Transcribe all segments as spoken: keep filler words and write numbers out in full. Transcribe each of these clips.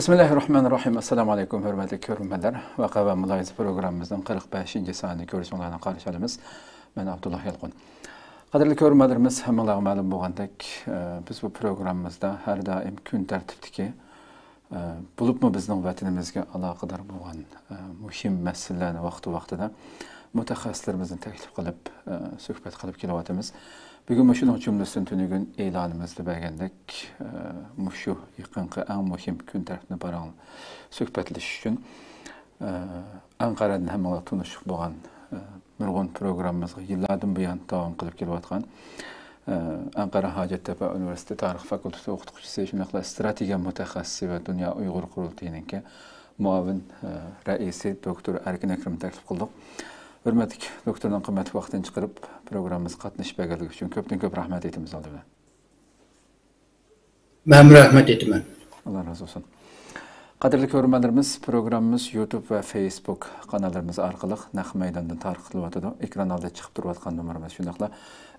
بىسمىللاھىررەھمانىررەھىم. ئەسسالامۇئەلەيكۇم، ھۆرمەتلىك كۆرۈرمەنلەر. ۋەقە ۋە مۇلاھىزە پروگراممىمىزنىڭ قىرىق بەشىنچى سانىنى كۆرۈشۈڭلارنى قارشى ئالىمىز. مەن ئابدۇللا يالقۇن. قەدىرلىك كۆرۈرمەنلىرىمىز، ھەممىڭلارغا مەلۇم بولغاندەك، ئە، بىز بۇ پروگراممىمىزدا ھەر دائىم كۈن تەرتىپتىكى، ئە، بولۇپمۇ بىزنىڭ ۋەتىنىمىزگە ئالاقىدار بولغان، ئە، مۇھىم مەسىلىلەرنى ۋاقتى-ۋاقتىدا مۇتەخەسسىسلىرىمىزنى تەكلىپ قىلىپ، ئە، سۆھبەت قىلىپ كېلىۋاتىمىز. بۈگۈن مۇشۇنىڭ جۈملىسىدىن تۈنۈگۈن ئېلانىمىزدا بەرگەندەك، ئە، مۇشۇ يېقىنقى ئەڭ مۇھىم كۈن تەرتىپىنى پاراڭ-، سۆھبەتلىشىش ئۈچۈن، ئە، ئەنقەرەدىن ھەممىڭلار تونۇشلۇق بولغان، ئە، نۇرغۇن پروگراممىمىزغا يىللاردىن بۇيان داۋام قىلىپ كېلىۋاتقان، ئە، ئەنقەرە ھاجەتتەپە ئۇنىۋېرسىتېتى تارىخ فاكۇلتېتى ئوقۇتقۇچىسى، شۇنداقلا ئىستراتېگىيە مۇتەخەسسىسى ۋە دۇنيا ئۇيغۇر قۇرۇلتىيىنىڭكى مۇئاۋىن، ئە، رەئىسى دوكتور ئەركىن ئەكرەمنى تەكلىپ قىلدۇق. ھۆرمەتلىك دوكتورنىڭ قىممەتلىك ۋاقتىنى چىقىرىپ، پروگراممىمىزغا قاتنىشىپ بەرگەنلىكى ئۈچۈن كۆپتىن كۆپ رەھمەت ئېيتىمىز ئالدى بىلەن. مەنمۇ رەھمەت ئېيتىمەن. ئاللا رازى بولسۇن. قەدىرلىك كۆرۈرمەنلىرىمىز، پروگراممىمىز يۇتۇب ۋە فېيسبۇك قاناللىرىمىز ئارقىلىق نەق مەيداندىن تارقىتىلىۋاتىدۇ. ئېكران ئالدىدا چىقىپ تۇرۇۋاتقان نومۇرىمىز، شۇنداقلا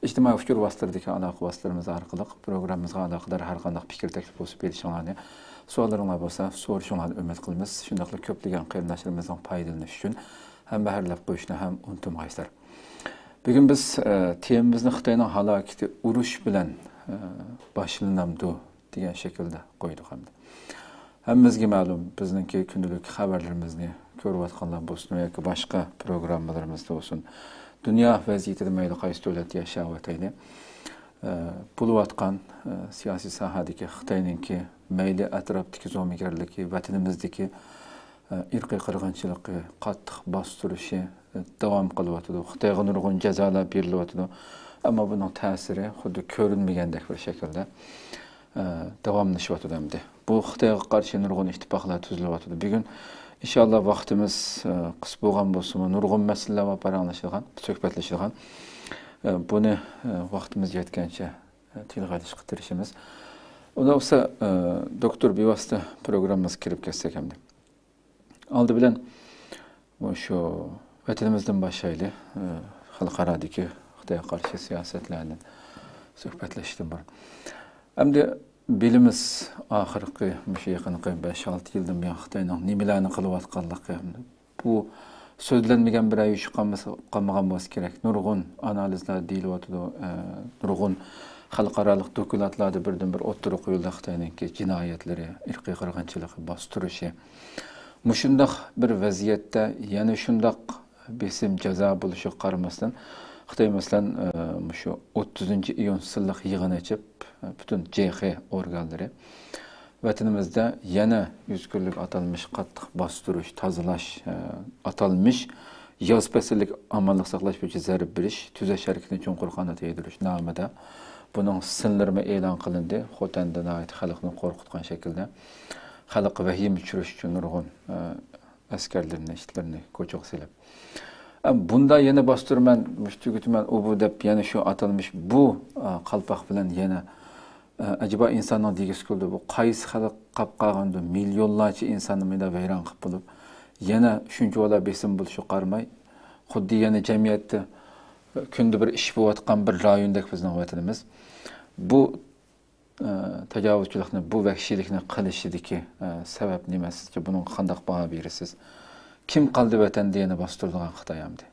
ئىجتىمائىي ئۇچۇر ۋاسىتىلىرىدىكى ئالاقە ۋاسىتىلىرىمىز ئارقىلىق پروگراممىمىزغا ئالاقىدار ھەر قانداق پىكىر، تەكلىپ بولسا بېرىشىڭلارنى، سوئاللىرىڭلار بولسا سورىشىڭلارنى ئۈمىد قىلىمىز. شۇنداقلا كۆپلىگەن قېرىنداشلىرىمىزنىڭ پايدىلىنىشى ئۈچۈن ھەمبەھىرلەپ قويۇشنى ھەم ئۇنتۇمىغايسىلەر. بۈگۈن بىز، ئە، تېمىمىزنى خىتاينىڭ ھالاكىتى ئۇرۇش بىلەن، ئە، باشلىنامدۇ دېگەن شەكىلدە قويدۇق ئەمدى. ھەممىمىزگە مەلۇم، بىزنىڭكى كۈندىلىك خەۋەرلىرىمىزنى كۆرۈۋاتقانلار بولسۇن ياكى باشقا پروگراممىلىرىمىزدا بولسۇن، دۇنيا ۋەزىيىتىدە مەيلى قايسى دۆلەتتە ياشاۋاتايلى، ئە، بولۇۋاتقان، ئە، سىياسىي ساھەدىكى خىتاينىڭكى مەيلى ئەتراپتىكى زومىگەرلىكى، ۋەتىنىمىزدىكى، ئە، ئىرقىي قىرغىنچىلىقى، قاتتىق باستۇرۇشى، داۋام قىلىۋاتىدۇ. خىتايغا نۇرغۇن جازالار بېرىلىۋاتىدۇ. ئەمما بۇنىڭ تەسىرى خۇددى كۆرۈنمىگەندەك بىر شەكىلدە، ئە، داۋاملىشىۋاتىدۇ ئەمدى. بۇ خىتايغا قارشى نۇرغۇن ئىتتىپاقلار تۈزۈلۈۋاتىدۇ. بۈگۈن ئىنشاللا ۋاقتىمىز، ئە، قىس بولغان بولسىمۇ، نۇرغۇن مەسىلىلەر بار پاراڭلىشىدىغان، سۆھبەتلىشىدىغان. ئە، بۇنى، ئە، ۋاقتىمىز يەتكەنچە، ئە، تىلغا ئېلىشقا تىرىشىمىز. ئۇنداق بولسا، ئە، دوكتور، بىۋاسىتە پروگراممىمىزغا كىرىپ كەتسەك ئەمدى. ئالدى بىلەن مۇشۇ ۋەتىنىمىزدىن باشلايلى. ئى، خەلقئارادىكى خىتايغا قارشى سىياسەتلەرنى سۆھبەتلەشتىن بۇرۇن. ئەمدى بىلىمىز، ئاخىرقى مۇشۇ يېقىنقى بەش-ئالتە يىلدىن بۇيان خىتاينىڭ نېمىلەرنى قىلىۋاتقانلىقى، بۇ سۆزلەنمىگەن بىرەر ئىش قالمىسا، قالمىغان بولسا كېرەك. نۇرغۇن ئانالىزلار دېيىلىۋاتىدۇ. ئە، نۇرغۇن خەلقئارالىق دوكلاتلاردا بىردىنبىر ئوتتۇرىغا قويۇلدى خىتاينىڭكى جىنايەتلىرى، ئىرقىي قىرغىنچىلىقى، باستۇرۇشى. مۇشۇنداق بىر ۋەزىيەتتە يەنە شۇنداق بېسىم، جازا بولۇشىغا قارىماستىن، خىتاي، مەسىلەن، ئە، مۇشۇ ئوتتۇزىنچى ئىيۇن سىنلىق يىغىن ئېچىپ، پۈتۈن جې خې ئورگانلىرى ۋەتىنىمىزدە يەنە يۈز كۈنلۈك ئاتالمىش قاتتىق باستۇرۇش، تازىلاش، ئە، ئاتالمىش ياز پەسىللىك ئامانلىق ساقلاش بويىچە زەربە بېرىش، تۈزەش ھەرىكىتىنى چوڭقۇر قانات يايدۇرۇش نامىدا بۇنىڭ سىنلىرىمۇ ئېلان قىلىندى. خوتەندە ناھايىتى خەلقنى قورقۇتقان شەكىلدە خەلققە ۋەھىمە چۈشۈرۈش ئۈچۈن نۇرغۇن، ئە، ئەسكەرلىرىنى، ئىتلىرىنى كوچىغا سېلىپ. ئە، بۇندا يەنە باستۇرىمەن، مۇشۇ تۈگىتىمەن، ئۇ بۇ دەپ يەنە شۇ ئاتالمىش بۇ، ئە، قالپاق بىلەن يەنە، ئە، ئەجەبا ئىنساننىڭ دېگۈسى كېلىدۇ، بۇ قايسى خەلق قاپ قالغاندۇ؟ مىليونلارچە ئىنساننى مۇنداق ۋەيران قىلىپ بولۇپ، يەنە شۇنچىۋالا بېسىم بولۇشىغا قارىماي، خۇددى يەنە جەمئىيەتتە، ئە، كۈندە بىر ئىش بولۇۋاتقان بىر رايوندەك بىزنىڭ ۋەتىنىمىز. بۇ ئە، تاجاۋۇزچىلىقنى، بۇ ۋەھشىيلىكنى قىلىشىدىكى، ئە، سەۋەب نېمە سىزچە؟ بۇنىڭغا قانداق باھا بېرىسىز؟ كىم قالدى ۋەتەندە يەنە باستۇرىدىغان خىتاي ئەمدى؟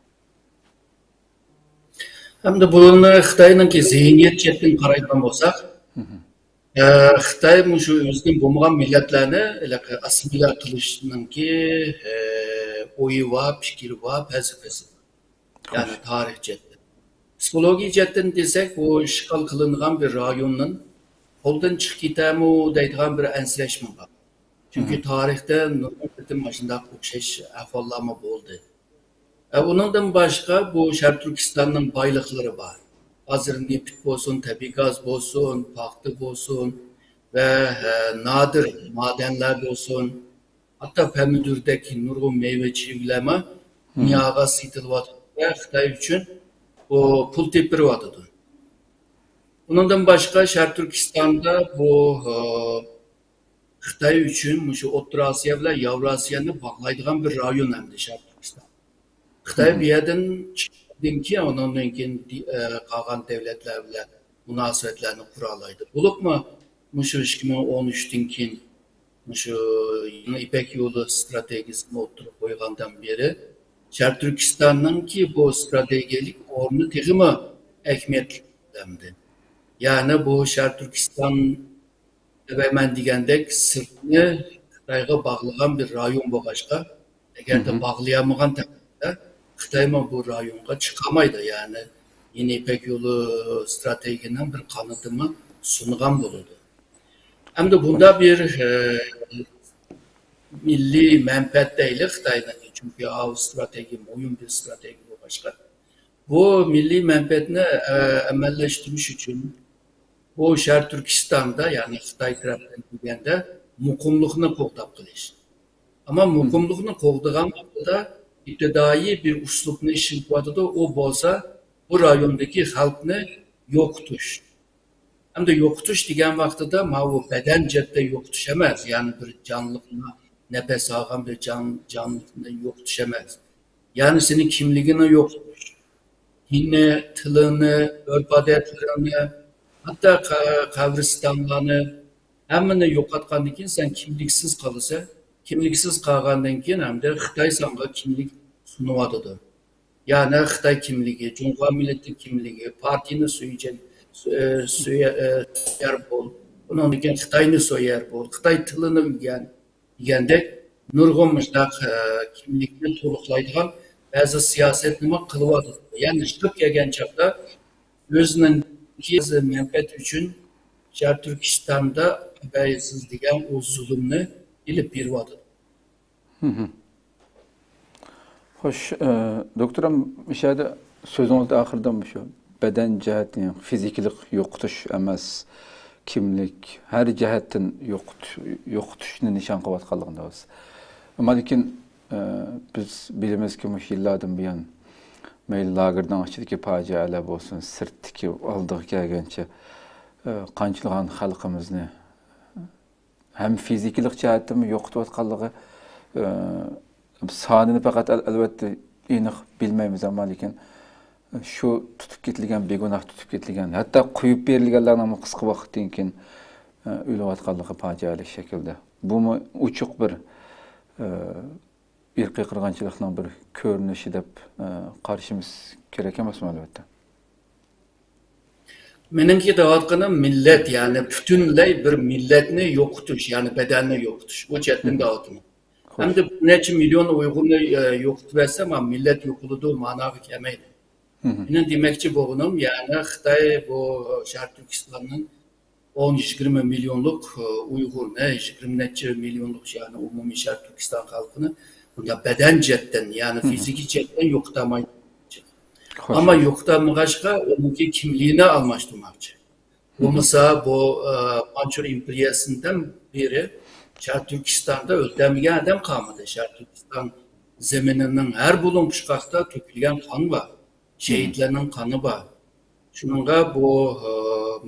ئەمدى بۇنى خىتاينىڭكى زېھنىيەت جەھەتتىن قارايدىغان بولساق، مھم. ئە، خىتاي مۇشۇ ئۆزىدىن بولمىغان مىللەتلەرنى ھېلىقى ئاسسىمىلياتسىيە قىلىشنىڭكى، ئە، ئويى بار، پىكرى بار، پەلسەپىسى بار. يەنى تارىخ جەھەتتىن. پسىخولوگىيە جەھەتتىن دېسەك، بۇ ئىشغال قىلىنغان بىر رايوننىڭ قولدىن چىقىپ كېتەرمۇ دەيدىغان بىر ئەنسىرەشمۇ بار. چۈنكى مھم. تارىختا نۇرغۇن قېتىم مۇشۇنداق ئوخشاش ئەھۋاللارمۇ بولدى. ئە، ئۇنىڭدىن باشقا بۇ شەرقىي تۈركىستاننىڭ بايلىقلىرى بار. ھازىر نېفىت بولسۇن، تەبىئىي گاز بولسۇن، پاختا بولسۇن ۋە، ئە، نادىر مادەنلەر بولسۇن، ھەتتا پەمىدۇردەك نۇرغۇن مېۋە چىۋىلەرمۇ مم. دۇنياغا سېتىلىۋاتىدۇ ۋە خىتاي ئۈچۈن بۇ پۇل تېپىپ بېرىۋاتىدۇ. ئۇنىڭدىن باشقا شەرقىي تۈركىستاندا بۇ، ئە، خىتاي ئۈچۈن مۇشۇ ئوتتۇرا ئاسىيا بىلەن ياۋراسىيانى باغلايدىغان بىر رايون ئەمدى شەرقىي تۈركىستان. خىتاي مم. بۇ يەردىن چىققاندىن كېيىن، ئۇنىڭدىن كېيىن، ئە، قالغان دۆلەتلەر بىلەن مۇناسىۋەتلەرنى قۇرالايدۇ. بولۇپمۇ مۇشۇ ئىككى مىڭ ئون ئۈچتىن كېيىن شۇ يېڭى يىپەك يولى ئىستراتېگىيەسىنى ئوتتۇرىغا قويغاندىن بېرى، شەرقىي تۈركىستاننىڭكى بۇ ئىستراتېگىيەلىك ئورنى تېخىمۇ ئەھمىيەتلىك قىلىندى. يەنى بۇ شەرقىي تۈركىستان دەۋەيمەن دېگەندەك سىرتنى خىتايغا باغلىغان بىر رايون بولغاچقا، ئەگەردە باغلىيالمىغان تەقدىردە، خىتايمۇ بۇ رايونغا چىقالمايدۇ. يەنى يېڭى يىپەك يولى ئىستراتېگىيەنىڭ بىر قانىتىمۇ سۇنغان بولىدۇ. ئەمدى بۇندا بىر، ئە، مىللىي مەنپەئەت دەيلى خىتاينىڭ، چۈنكى ئاۋۇ ئىستراتېگىيە مۇھىم بىر ئىستراتېگىيە بولغاچقا، بۇ مىللىي مەنپەئەتنى، ئە، ئەمەلىيلەشتۈرۈش ئۈچۈن بۇ شەرقىي تۈركىستاندا، يەنى خىتاي تەرەپتىن دېگەندە، مۇقىملىقنى قوغداپ قېلىش. ئەمما مۇقىملىقنى قوغدىغان ۋاقتىدا ئىپتىدائىي بىر ئۇسلۇبنى ئىشلىتىۋاتىدۇ. ئۇ بولسا بۇ رايوندىكى خەلقنى يوقىتىش. ئەمدى يوقىتىش دېگەن ۋاقتىدا ماۋۇ بەدەن جەھەتتە يوقىتىش ئەمەس، يەنى بىر جانلىقنى، نەپەس ئالغان بىر جان-، جانلىقنى يوقىتىش ئەمەس. يەنى سېنىڭ كىملىكىڭنى يوقىتىش، دىننى، تىلىڭنى، ئۆرپ-ئادەتلىرىڭنى، ھەتتا قە-، قەبرىستانلارنى، ھەممىنى يوقاتقاندىن كېيىن سەن كىملىكسىز قالىسەن. كىملىكسىز قالغاندىن كېيىن ئەمدى خىتاي ساڭا كىملىك سۇنۇۋاتىدۇ. يەنى خىتاي كىملىكى، جۇڭخۇا مىللىتى كىملىكى، پارتىيىنى سۆيگەن، سۆ-، سۆيە-، ئە، سۆيەر بول. ئۇنىڭدىن كېيىن خىتاينى سۆيەر بول. خىتاي تىلىنى ئۆگەن دېگەندەك نۇرغۇن مۇشۇنداق، ئە، كىملىكنى تولۇقلايدىغان بەزى سىياسەتنىمۇ قىلىۋاتىدۇ. يەنى چىقىپ كەلگەن چاغدا ئۆزىنىڭ مەنپەئەتى ئۈچۈن شەرقىي تۈركىستاندا ئەبەيسىز دېگەن ئۇ زۇلۇمنى ئېلىپ بېرىۋاتىدۇ. خوش، ئە، دوكتور، مۇشۇ يەردە سۆزىڭىزدە ئاخىرىدا مۇشۇ بەدەن جەھەتتىن فىزىكىلىق يوقىتىش ئەمەس، كىملىك، ھەر جەھەتتىن يوقىتىش، يوقىتىشنى نىشان قىلىۋاتقانلىقىنى دەۋاتىسىز. ئەمما لېكىن، ئە، بىز بىلىمىزكى، مۇشۇ يىللاردىن بۇيان مەيلى لاگېرنىڭ ئىچىدىكى پاجىئەلەر بولسۇن، سىرتتىكى ئالدىغا كەلگەنچە، ئە، قانچىلىغان خەلقىمىزنى ھەم فىزىكىلىق جەھەتتىنمۇ يوقىتىۋاتقانلىقى، ئى، سانىنى پەقەت ئەل-، ئەلۋەتتە ئېنىق بىلمەيمىز، ئەمما لېكىن شۇ تۇتۇپ كېتىلگەن، بىگۇناھ تۇتۇپ كېتىلگەن، ھەتتا قويۇپ بېرىلگەنلەرنىڭمۇ قىسقا ۋاقىتتىن كېيىن، ئى، ئۆلۈۋاتقانلىقى پاجىئەلىك شەكىلدە. بۇمۇ ئوچۇق بىر، ئى، ئىرقىي قىرغىنچىلىقنىڭ بىر كۆرۈنۈشى دەپ، ئى، قارىشىمىز كېرەك ئەمەسمۇ، ئەلۋەتتە؟ مېنىڭكى دەۋاتقىنىم مىللەت، يەنى پۈتۈنلەي بىر مىللەتنى يوقىتىش، يەنى بەدەننى يوقىتىش. ئۇ جەھەتتىن دەۋاتىمەن. ئەمدى بىر نەچچە مىليون ئۇيغۇرنى، ئە، يوقىتىۋەتسەم، ھا، مىللەت يوقىلىدۇ ماناغا كەلمەيدۇ. مېنىڭ دېمەكچى بولغىنىم، يەنى خىتاي بۇ شەرقىي تۈركىستاننىڭ ئون، يىگىرمە مىليونلۇق، ئە، ئۇيغۇرنى، يىگىرمە نەچچە مىليونلۇق، يەنى ئومۇمىي شەرقىي تۈركىستان خەلقىنى بۇنداق بەدەن جەھەتتىن، يەنى فىزىكىي جەھەتتىن يوقىتالمايدۇ. ئەمما يوقىتالمىغاچقا، ئۇنىڭكى كىملىكىنى ئالماشتۇرماقچى. بولمىسا، بۇ، ئە، مانچۇر ئىمپېرىيەسىدىن بېرى شەرقىي تۈركىستاندا ئۆتەلمىگەن ئادەم قالمىدى. شەرقىي تۈركىستان زېمىنىنىڭ ھەر بۇلۇڭ پۇچقاقتا تۆكۈلگەن قان بار. شېھىتلەرنىڭ قانى بار. شۇنىڭغا بۇ، ئە،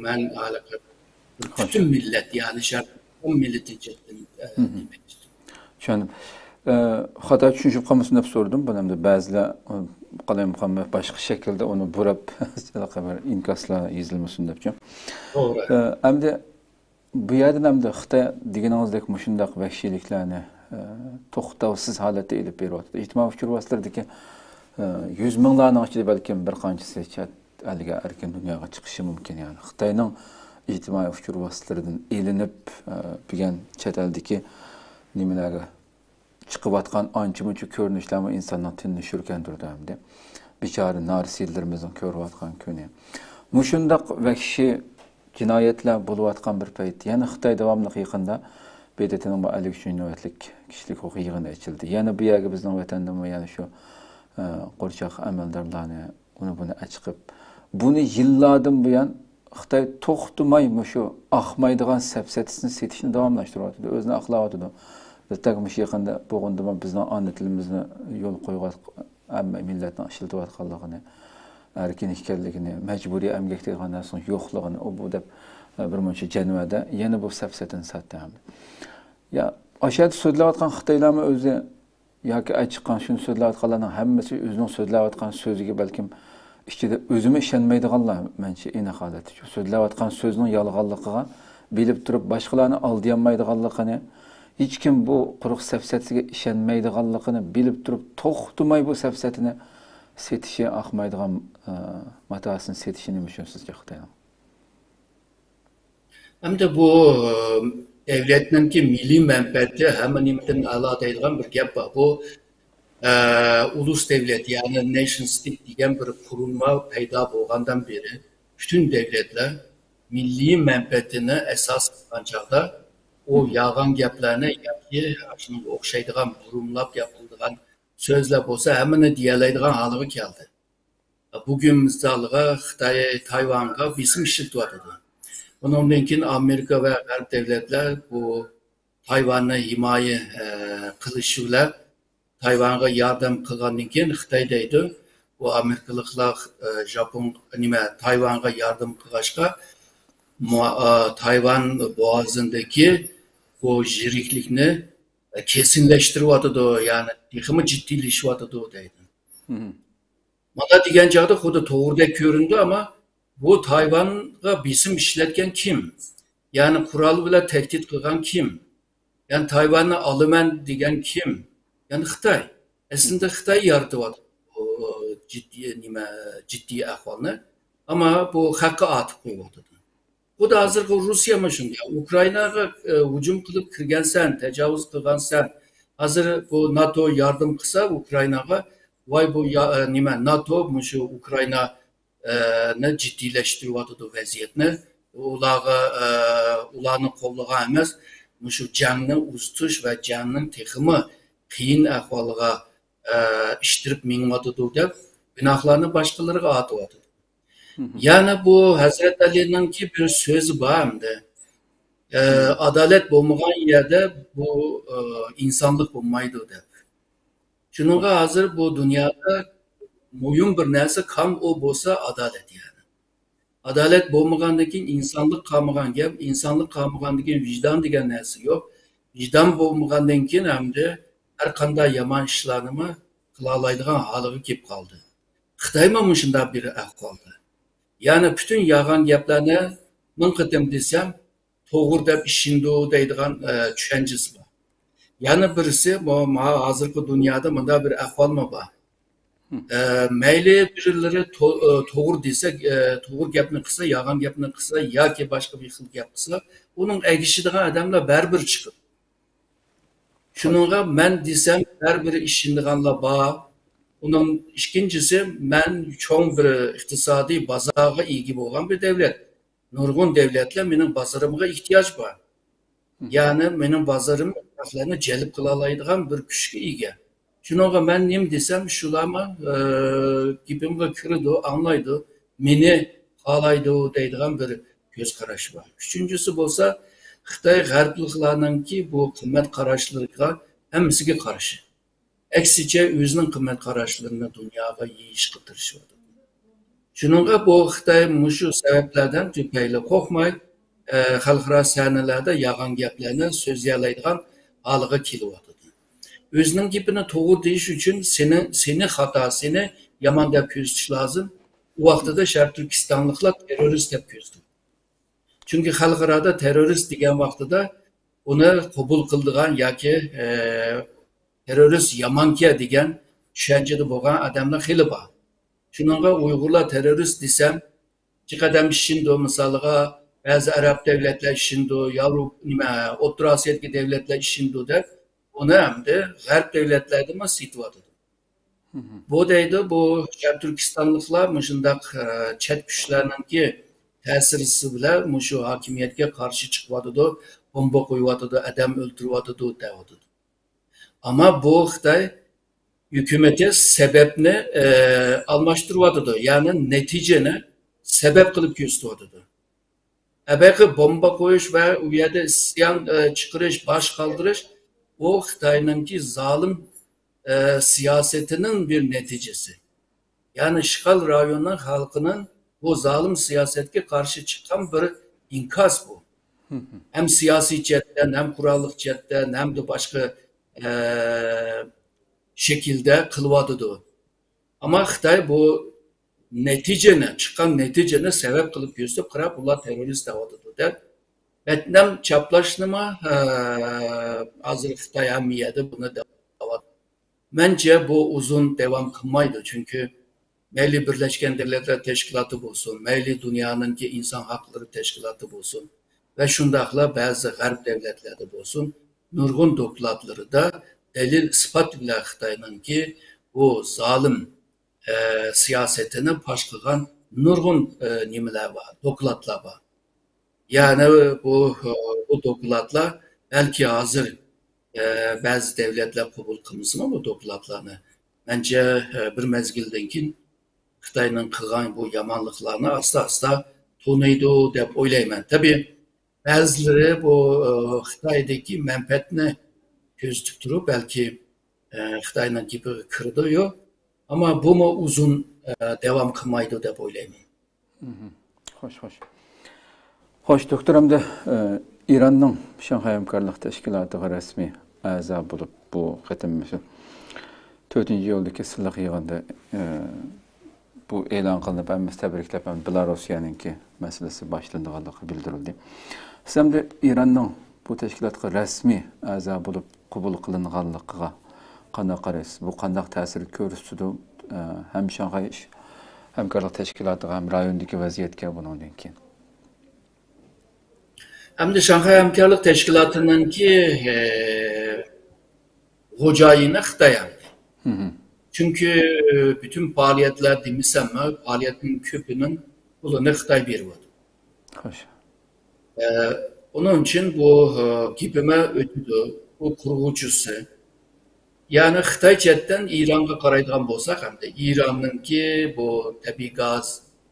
مەن ھېلىقى پۈتۈن مىللەت، يەنى شەرقىي مىللىتى جەھەتتىن، ئە، دېمەكچى. چۈشەندىم. ئە، خاتا چۈشىنىشىپ قالمىسۇن دەپ سورىدىم. بۇنى ئەمدى بەزىلەر، ئۇ، قالايمىقان بىر باشقا شەكىلدە ئۇنى بۇراپ، ھېلىقى بىر ئىنكاسلار يېزىلمىسۇن دەپچۇ. توغرا. ئە، ئەمدى بۇ يەردىن ئەمدى خىتاي دېگىنىڭىزدەك مۇشۇنداق ۋەھشىيلىكلەرنى، ئە، توختاۋسىز ھالەتتە ئېلىپ بېرىۋاتىدۇ. ئىجتىمائىي ئۇچۇر ۋاسىتىلىرىدىكى، ئە، يۈز مىڭلارنىڭ ئىچىدە بەلكىم بىر قانچىسى چەت ئەلگە، ئەركىن دۇنياغا چىقىشى مۇمكىن. يەنى خىتاينىڭ ئىجتىمائىي ئۇچۇر ۋاسىتىلىرىدىن ئېلىنىپ، ئە، بۈگۈن چەت ئەلدىكى نېمىلەرگە چىقىۋاتقان ئانچە-مۇنچە كۆرۈنۈشلەرمۇ ئىنساننىڭ تېنىنى شۈركەندۈرىدۇ ئەمدى. بىچارە نارسىللىرىمىزنىڭ كۆرۈۋاتقان كۈنى. مۇشۇنداق ۋەھشىي جىنايەتلەر بولۇۋاتقان بىر پەيت، يەنە خىتاي داۋاملىق يېقىندا ب د ت نىڭ بۇ ئەللىك ئۈچىنچى نۆۋەتلىك كىشىلىك ھوقۇق يىغىنى ئېچىلدى. يەنە بۇ يەرگە بىزنىڭ ۋەتەندىنمۇ يەنە شۇ، ئە، قورچاق ئەمەلدارلارنى، ئۇنى بۇنى ئەچىقىپ، بۇنى يىللاردىن بۇيان خىتاي توختىماي مۇشۇ ئاقمايدىغان سەپسەتىسىنى سېتىشنى داۋاملاشتۇرۇۋاتىدۇ، ئۆزىنى ئاقلاۋاتىدۇ. بىز تېخى مۇشۇ يېقىندا بولغىنىدىمۇ بىزنىڭ ئانا تىلىمىزنى يول قويۇۋات-، ھەممە مىللەتنىڭ ئىشلىتىۋاتقانلىقىنى، ئەركىن ئىكەنلىكىنى، مەجبۇرىي ئەمگەك دېگەن نەرسىنىڭ يوقلۇقىنى، ئۇ بۇ دەپ، بىر مۇنچە جەنۋەدە يەنە بۇ سەپسەتىنى ساتتى ھەمدە. يا، ئاشۇ يەردە سۆزلەۋاتقان خىتايلارمۇ ئۆزى ياكى ئەچىققان شۇنى سۆزلەۋاتقانلارنىڭ ھەممىسى ئۆزىنىڭ سۆزلەۋاتقان سۆزىگە بەلكىم ئىچىدە ئۆزىمۇ ئىشەنمەيدىغانلار مەنچە ئېنىق ھالەتتە. شۇ سۆزلەۋاتقان سۆزىنىڭ يالغانلىقىغا بىلىپ تۇرۇپ باشقىلارنى ئالدىيالمايدىغانلىقىنى، ھېچكىم بۇ قۇرۇق سەپسەتىسىگە ئىشەنمەيدىغانلىقىنى بىلىپ تۇرۇپ، توختىماي بۇ سەپسەتىنى سېتىشى، ئاقمايدىغان، ئە، ماتاسىنى سېتىشى نېمە ئۈچۈن سىزچە خىتاينىڭ؟ ئەمدى بۇ، ئە، دەۋلەتنىڭكى مىللىي مەنپەئەتى ھەممە نېمىدىن ئەلا دەيدىغان بىر گەپ بار. بۇ، ئە، ئۇلۇس دەۋلەت، يەنى نېشن ستېيت دېگەن بىر قۇرۇلما پەيدا بولغاندىن بېرى، پۈتۈن دەۋلەتلەر مىللىي مەنپەئەتىنى ئاساس قىلغان چاغدا، ئۇ يالغان گەپلەرنى ياكى شۇنىڭغا ئوخشايدىغان بۇرۇملاپ گەپ قىلىدىغان سۆزلەر بولسا ھەممىنى دېيەلەيدىغان ھالغا كەلدى. بۈگۈن مىسالغا خىتاي تايۋانغا بېسىم ئىشلىتىۋاتىدۇ. ئۇنىڭدىن كېيىن ئامېرىكا ۋە غەرب دۆلەتلەر بۇ تايۋاننى ھىمايە، ئە، قىلىش بىلەن تايۋانغا ياردەم قىلغاندىن كېيىن خىتاي دەيدۇ، بۇ ئامېرىكىلىقلار، ئە، ژاپون، نېمە، تايۋانغا ياردەم قىلغاچقا، مۇ-، ئە، تايۋان بوغازىندىكى بۇ يىرىكلىكنى، ئە، كەسكىنلەشتۈرۈۋاتىدۇ، يەنى تېخىمۇ جىددىيلىشىۋاتىدۇ دەيدۇ. مانا دېگەن چاغدا خۇددى توغرىدەك كۆرۈنىدۇ، ئەمما بۇ تايۋانغا بېسىم ئىشلەتكەن كىم؟ يەنى قورال بىلەن تەھدىت قىلغان كىم؟ يەنى تايۋاننى ئالىمەن دېگەن كىم؟ يەنى خىتاي. ئەسلىدە خىتاي يارىتىۋاتىدۇ بۇ جىددىي، نېمە، جىددىي ئەھۋالنى. ئەمما بۇ خەققە ئارتىپ قويۇۋاتىدۇ. خۇددى ھازىرقى روسىيەمۇ شۇنداق. ئۇكرائىناغا، ئە، ھۇجۇم قىلىپ كىرگەنسەن، تاجاۋۇز قىلغانسەن. ھازىر بۇ ناتو ياردەم قىلسا ئۇكرائىناغا، ۋاي بۇ يا-، ئە، نېمە، ناتو مۇشۇ ئۇكرائىنا، ئە، نى جىددىيلەشتۈرۈۋاتىدۇ ۋەزىيەتنى. ئۇلارغا، ئە، ئۇلارنى قوللىغان ئەمەس، مۇشۇ جەڭنى ئۇزىتىش ۋە جەڭنىڭ تېخىمۇ قىيىن ئەھۋالىغا، ئە، ئىتتىرىپ مېڭىۋاتىدۇ دەپ گۇناھلارنى باشقىلىرىغا ئارتىۋاتىدۇ. يەنە بۇ ھەزرەت ئەلىنىڭكى بىر سۆزى بار ئەمدى. ئە، ئادالەت بولمىغان يەردە بۇ، ئە، ئىنسانلىق بولمايدۇ دەپ. شۇنىڭغا ھازىر بۇ دۇنيادا مۇھىم بىر نەرسە كام ئۇ بولسا ئادالەت يەنى. ئادالەت بولمىغاندىن كېيىن ئىنسانلىق قالمىغان گەپ، ئىنسانلىق قالمىغاندىن كېيىن ۋىجدان دېگەن نەرسە يوق. ۋىجدان بولمىغاندىن كېيىن ئەمدى ھەر قانداق يامان ئىشلارنىمۇ قىلالايدىغان ھالغا كېلىپ قالدى. خىتايمۇ مۇشۇنداق بىر ئەھۋالدا. يەنى پۈتۈن يالغان گەپلەرنى مىڭ قېتىم دېسەم، توغرا دەپ ئىشىنىدۇ دەيدىغان، ئە، چۈشەنچىسى بار. يەنە بىرسى، مو-، ماۋۇ ھازىرقى دۇنيادا مۇنداق بىر ئەھۋالمۇ بار. ئە، مەيلى بىرلىرى تو-، ئە، توغرا دېسە، ئە، توغرا گەپنى قىلسا، يالغان گەپنى قىلسا ياكى باشقا بىر خىل گەپ قىلسا، ئۇنىڭ ئەگىشىدىغان ئادەملەر بەرىبىر چىقىدۇ. شۇنىڭغا مەن دېسەم، بەرىبىر ئىشىنىدىغانلار بار. ئۇنىڭ ئىككىنچىسى، مەن چوڭ بىر ئىقتىسادىي بازارغا ئىگە بولغان بىر دەۋلەت. نۇرغۇن دەۋلەتلەر مېنىڭ بازىرىمغا ئېھتىياج بار. يەنى مېنىڭ بازىرىم خەقلەرنى جەلپ قىلالايدىغان بىر كۈچكە ئىگە. شۇنىڭغا مەن نېمە دېسەم، شۇلارمۇ، ئە، گېپىمگە كىرىدۇ، ئاڭلايدۇ، مېنى خالايدۇ دەيدىغان بىر كۆز قاراش بار. ئۈچىنچىسى بولسا، خىتاي غەربلىكلارنىڭكى بۇ قىممەت قاراشلىرىغا ھەممىسىگە قارشى. ئەكسىچە، ئۆزىنىڭ قىممەت قاراشلىرىنى دۇنياغا يېيىشقا تىرىشىۋاتىدۇ. شۇنىڭغا بۇ خىتاي مۇشۇ سەۋەبلەردىن تۈپەيلى قورقماي، ئە، خەلقئارا سەھنىلەردە يالغان گەپلەرنى سۆزلىيەلەيدىغان ھالغا كېلىۋاتىدۇ. ئۆزىنىڭ گېپىنى توغرا دېيىش ئۈچۈن سېنى، سېنى خاتا، سېنى يامان دەپ كۆرسىتىش لازىم. ئۇ ۋاقتىدا شەرقىي تۈركىستانلىقلار تېررورىست دەپ كۆرسىتىدۇ. چۈنكى خەلقئارادا تېررورىست دېگەن ۋاقتىدا ئۇنى قوبۇل قىلىدىغان ياكى، ئە، تېررورىست يامانكەن دېگەن چۈشەنچىدە بولغان ئادەملەر خېلى بار. شۇنىڭغا ئۇيغۇرلار تېررورىست دېسەم، جىق ئادەم ئىشىنىدۇ، مىسالىغا، بەزى ئەرەب دۆلەتلەر ئىشىنىدۇ، ياۋرو-، نېمە، ئوتتۇرا ئاسىيادىكى دۆلەتلەر ئىشىنىدۇ دەپ، ئۇنى ئەمدى غەرب دۆلەتلەردىمۇ سېتىۋاتىدۇ. بۇ دەيدۇ، بۇ شەرقىي تۈركىستانلىقلار مۇشۇنداق، ئە، چەت كۈچلەرنىڭكى تەسىرى بىلەن مۇشۇ ھاكىمىيەتكە قارشى چىقىۋاتىدۇ، بومبا قويۇۋاتىدۇ، ئادەم ئۆلتۈرۈۋاتىدۇ دەۋاتىدۇ. ئەمما بۇ خىتاي ھۆكۈمىتى سەۋەبنى، ئە، ئالماشتۇرۇۋاتىدۇ، يەنى نەتىجىنى سەۋەب قىلىپ كۆرسىتىۋاتىدۇ. ئەبەقى بومبا قويۇش ۋە ئۇ يەردە ئىسيان، ئە، چىقىرىش، باش قالدۇرۇش، ئۇ خىتاينىڭكى زالىم، ئە، سىياسىتىنىڭ بىر نەتىجىسى. يەنى ئىشغال رايوننىڭ خەلقىنىڭ بۇ زالىم سىياسەتكە قارشى چىققان بىر ئىنكاس بۇ. ھەم سىياسىي جەھەتتىن، ھەم قوراللىق جەھەتتىن، ھەمدە باشقا، ئە، شەكىلدە قىلىۋاتىدۇ. ئەمما خىتاي بۇ نەتىجىنى، چىققان نەتىجىنى سەۋەب قىلىپ كۆرسىتىپ، قاراپ، ئۇلار تېررورىست دەۋاتىدۇ دەپ، ۋيېتنام چاپلاشنىمۇ، ئە، ھازىر خىتاي ھەممە يەردە بۇنى دەۋاتىدۇ. مەنچە بۇ ئۇزۇن داۋام قىلمايدۇ، چۈنكى مەيلى بىرلەشكەن دۆلەتلەر تەشكىلاتى بولسۇن، مەيلى دۇنيانىڭكى ئىنسان ھەقلىرى تەشكىلاتى بولسۇن ۋە شۇنداقلا بەزى غەرب دۆلەتلەردە بولسۇن، نۇرغۇن دوكلاتلىرىدا دەلىل ئىسپات بىلەن خىتاينىڭكى بۇ زالىم، ئە، سىياسىتىنى پاش قىلغان نۇرغۇن، ئە، نېمىلەر بار، دوكلاتلار بار. يەنى بۇ، بۇ دوكلاتلار بەلكى ھازىر، ئە، بەزى دۆلەتلەر قوبۇل قىلمىسىمۇ بۇ دوكلاتلارنى، مەنچە، ئە، بىر مەزگىلدىن كېيىن خىتاينىڭ قىلغان بۇ يامانلىقلارنى ئاستا-ئاستا تونۇيدۇ دەپ ئويلايمەن. تەبىئىي، بەزىلىرى بۇ، ئە، خىتايدىكى مەنپەئەتنى كۆزىتىپ تۇرۇپ، بەلكى، ئە، خىتاينىڭ گېپىگە كىرىدۇ، يو. ئەمما بۇمۇ ئۇزۇن، ئە، داۋام قىلمايدۇ دەپ ئويلايمەن. مھم. خوش، خوش. خوش، دوكتور، ئەمدى، ئە، ئىراننىڭ شاڭخەي ھەمكارلىق تەشكىلاتىغا رەسمىي ئەزا بولۇپ، بۇ قېتىم مۇشۇ تۆتىنچى ئىيۇلدىكى سىلىق يىغىندا، ئە، بۇ ئېلان قىلىنىپ، ھەممىسى تەبرىكلەپ، ھەم بېلاروسىيەنىڭكى مەسىلىسى باشلىنىدىغانلىقى بىلدۈرۈلدى. سىز ئەمدى ئىراننىڭ بۇ تەشكىلاتقا رەسمىي ئەزا بولۇپ قوبۇل قىلىنغانلىقىغا قانداق قارايسىز؟ بۇ قانداق تەسىر كۆرسىتىدۇ، ئە، ھەم شاڭخەي ئىش-، ھەمكارلىق تەشكىلاتىغا، ھەم رايوندىكى ۋەزىيەتكە بۇنىڭدىن كېيىن؟ ئەمدى شاڭخەي ھەمكارلىق تەشكىلاتىنىڭكى، ئە، خوجايىنى خىتاي ئەمدى. مھم. چۈنكى پۈتۈن پائالىيەتلەر دېمىسەممۇ، پائالىيەتنىڭ كۆپىنىڭ پۇلىنى خىتاي بېرىۋاتىدۇ. خوش. ئە، ئۇنىڭ ئۈچۈن بۇ، ئە، گېپىمە ئۆتىدۇ. بۇ قۇرغۇچىسى. يەنى خىتاي چەتتىن ئىرانغا قارايدىغان بولساق، ئەمدى ئىراننىڭكى بۇ تەبىئىي گاز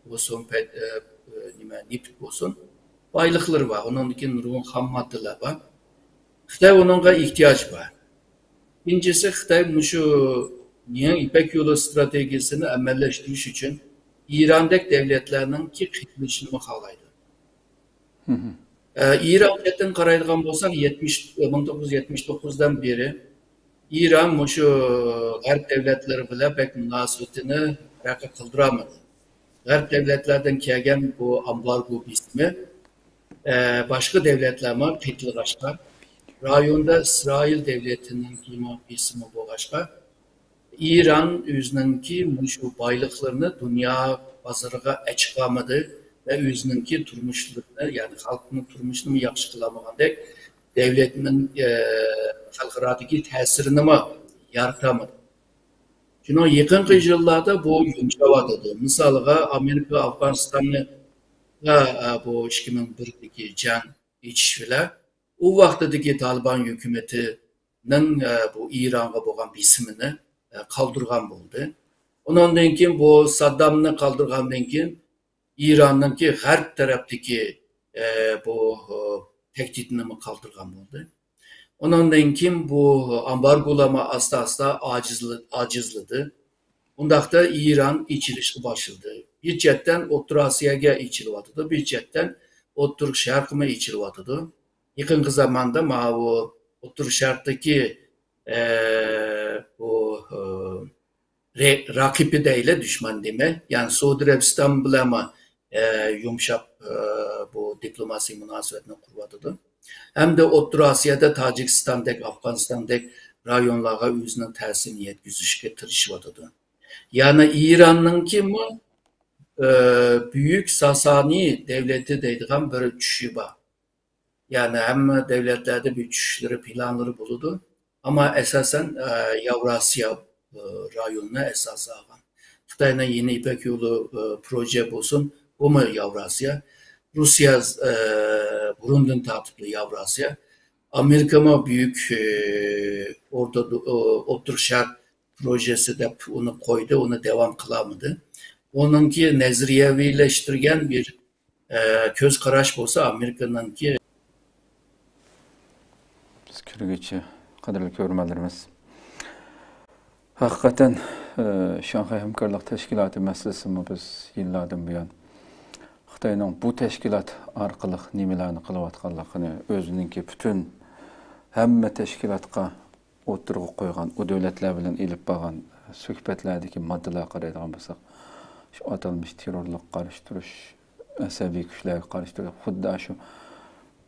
بولسۇن، پەت-، ئە، ئە، نېمە، نېفىت بولسۇن، بايلىقلىرى بار. ئۇنىڭدىن كېيىن نۇرغۇن خام ماددىلار بار. خىتاي ئۇنىڭغا ئېھتىياجى بار. ئىككىنچىسى، خىتاي مۇشۇ يېڭى يىپەك يولى ئىستراتېگىيىسىنى ئەمەلىيلەشتۈرۈش ئۈچۈن ئىراندەك دۆلەتلەرنىڭكى قېتىلىشىنىمۇ خالايدۇ. مھم. ئە، ئىران جەھەتتىن قارايدىغان بولساق، يەتمىش، مىڭ توققۇز يۈز يەتمىش توققۇزدىن بېرى ئىران مۇشۇ غەرب دۆلەتلىرى بىلەن بەك مۇناسىۋىتىنى تەرەققىي قىلدۇرالمىدى. غەرب دۆلەتلەردىن كەلگەن بۇ ئامبارگو بېسىمى، ئە، باشقا دۆلەتلەرمۇ قېتىلغاچقا، رايوندا ئىسرائىل دۆلىتىنىڭكىمۇ بېسىمى بولغاچقا، ئىران ئۆزىنىڭكى مۇشۇ بايلىقلىرىنى دۇنيا بازىرىغا ئەچىقالمىدى ۋە ئۆزىنىڭكى تۇرمۇشلىرىنى، يەنى خەلقنىڭ تۇرمۇشىنىمۇ ياخشى قىلالمىغاندەك، دۆلەتنىڭ، ئە، خەلقئارادىكى تەسىرىنىمۇ يارىتالمىدى. شۇنىڭ يېقىنقى يىللاردا بۇ يۇمشاۋاتىدۇ. مىسالغا، ئامېرىكا ئافغانىستانغا، ئە، بۇ ئىككى مىڭ بىردىكى جەڭ ئېچىش بىلەن ئۇ ۋاقتىدىكى تالىبان ھۆكۈمىتىنىڭ، ئە، بۇ ئىرانغا بولغان بېسىمىنى، ئە، قالدۇرغان بولدى. ئۇنىڭدىن كېيىن بۇ ساددامنى قالدۇرغاندىن كېيىن ئىراننىڭكى غەرب تەرەپتىكى، ئە، بۇ، ئە، تەھدىتىنىمۇ قالدۇرغان بولدى. ئۇنىڭدىن كېيىن بۇ ئامبارگولارمۇ ئاستا-ئاستا ئاجىزلى-، ئاجىزلىدى. ئۇنداقتا ئىران ئېچىلىشقا باشلىدى. بىر چەتتىن ئوتتۇرا ئاسىياگە ئېچىلىۋاتىدۇ، بىر چەتتىن ئوتتۇرا شەرققىمۇ ئېچىلىۋاتىدۇ. يېقىنقى زاماندا ماۋۇ ئوتتۇرا شەرقتىكى، ئە، بۇ، ئە، رە-، رەقىبى دەيلى، دۈشمەن دېمەي. يەنى سئۇدى ئەرەبىستان بىلەنمۇ، ئە، يۇمشاق، ئە، بۇ دىپلوماسىيە مۇناسىۋەتنى قۇرۇۋاتىدۇ. ھەمدە ئوتتۇرا ئاسىيادا تاجىكىستاندەك، ئافغانىستاندەك رايونلارغا ئۆزىنىڭ تەسىرىنى يەتكۈزۈشكە تىرىشىۋاتىدۇ. يەنى ئىراننىڭكىمۇ، ئە، بۈيۈك ساسانى دەۋلىتى دەيدىغان بىر چۈشى بار. يەنى ھەممە دۆلەتلەردە بىر چۈشلىرى، پىلانلىرى بولىدۇ. ئەمما ئاساسەن، ئە، ياۋراسىيا، ئە، رايونىنى ئاساس ئالغان. خىتاينىڭ يېڭى يىپەك يولى، ئە، پروژە بولسۇن، بۇمۇ ياۋراسىيا. روسىيە، ئە، بۇرۇندىن تارتىپلا ياۋراسىيا. ئامېرىكىمۇ بۈيۈك، ئە، ئورتا، ئە، ئوتتۇرا شەرق پروژېسى دەپ ئۇنى قويدى، ئۇنى داۋام قىلالمىدى. ئۇنىڭكى نەزەرىيەۋىلەشتۈرگەن بىر، ئە، كۆز قاراش بولسا ئامېرىكىنىڭكى. بىز كىرگۈچى قەدىرلىك كۆرۈرمەنلىرىمىز. ھەقىقەتەن، ئە، شاڭخەي ھەمكارلىق تەشكىلاتى مەسىلىسىمۇ بىز يىللاردىن بۇيان خىتاينىڭ بۇ تەشكىلات ئارقىلىق نېمىلەرنى قىلىۋاتقانلىقىنى، ئۆزىنىڭكى پۈتۈن ھەممە تەشكىلاتقا ئوتتۇرىغا قويغان، ئۇ دۆلەتلەر بىلەن ئېلىپ بارغان سۆھبەتلەردىكى ماددىلارغا قارايدىغان بولساق، شۇ ئاتالمىش تېررورلۇققا قارشى تۇرۇش، ئەسەبىي كۈچلەرگە قارشى تۇرۇش، خۇددى شۇ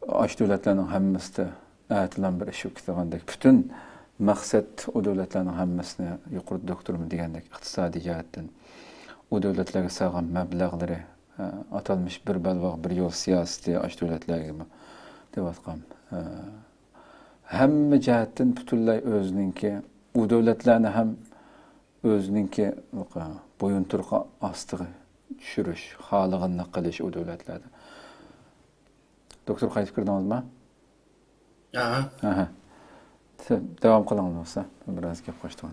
ئاشۇ دۆلەتلەرنىڭ ھەممىسىدە ئەتىلان بىر ئىش بولۇپ كېتىدىغاندەك، پۈتۈن مەقسەت ئۇ دۆلەتلەرنىڭ ھەممىسىنى يۇقىرىدا دوكتورمۇ دېگەندەك ئىقتىسادىي جەھەتتىن ئۇ دۆلەتلەرگە سالغان مەبلەغلىرى، ئە، ئاتالمىش بىر بەلباغ بىر يول سىياسىتى ئاشۇ دۆلەتلەرگىمۇ دەۋاتقان. ئە، ھەممە جەھەتتىن پۈتۈنلەي ئۆزىنىڭكى، ئۇ دۆلەتلەرنى ھەم ئۆزىنىڭكى بويۇنتۇرۇقى ئاستىغا چۈشۈرۈش، خالىغىنىنى قىلىش ئۇ دۆلەتلەردە. دوكتور، قايتىپ كىردىڭىزمۇ؟ ئاھا. ئاھا. داۋام قىلىڭىز بولسا، بىراز گەپ قوشتۇم.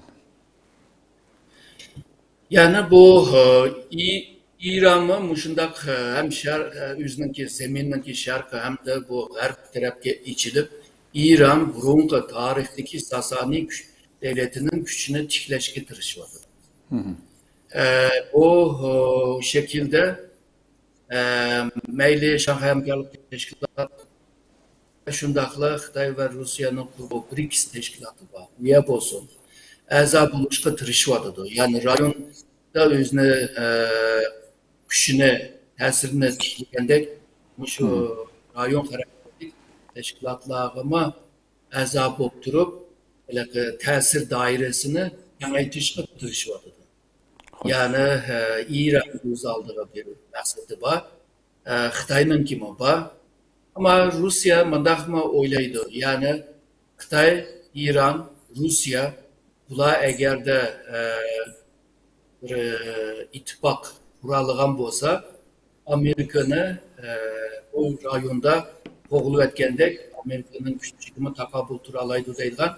يەنى بۇ، ئى، ئى-، ئىرانمۇ مۇشۇنداق، ئە، ھەم شەر-، ئە، ئۆزىنىڭكى زېمىننىڭكى شەرقى ھەمدە بۇ غەرب تەرەپكە ئېچىلىپ، ئىران بۇرۇنقى تارىختىكى ساسانىي كۈچ دۆلىتىنىڭ كۈچىنى تىكلەشكە تىرىشىۋاتىدۇ. ئە، بۇ، ئۇ، شەكىلدە، ئە، مەيلى شاڭخەي ھەمكارلىق تەشكىلاتى، شۇنداقلا خىتاي ۋە روسىيەنىڭ قۇرۇپ برىكس تەشكىلاتى بار. ئۇ يەر بولسۇن، ئەزا بولۇشقا تىرىشىۋاتىدۇ. يەنى رايوندا ئۆزىنى، ئە، كۈچىنى، تەسىرىنى تىكلىگەندەك، مۇشۇ رايون خاراكتېرلىك تەشكىلاتلارغىمۇ ئەزا بولۇپ تۇرۇپ، ھېلىقى تەسىر دائىرىسىنى كېڭەيتىشقا تىرىشىۋاتىدۇ. خوش. يەنى، ئە، ئىران ئۆز ئالدىغا بىر مەقسىتى بار. ئە، خىتاينىڭكىمۇ بار. ئەمما روسىيە مۇنداقمۇ ئويلايدۇ. يەنى خىتاي، ئىران، روسىيە بۇلار ئەگەردە، ئە، بىر، ئە، ئىتتىپاق قۇرالىغان بولسا، ئامېرىكىنى، ئە، بۇ رايوندا قوغلىۋەتكەندەك ئامېرىكىنىڭ كۈچىگىمۇ تاقابىل تۇرالايدۇ دەيدىغان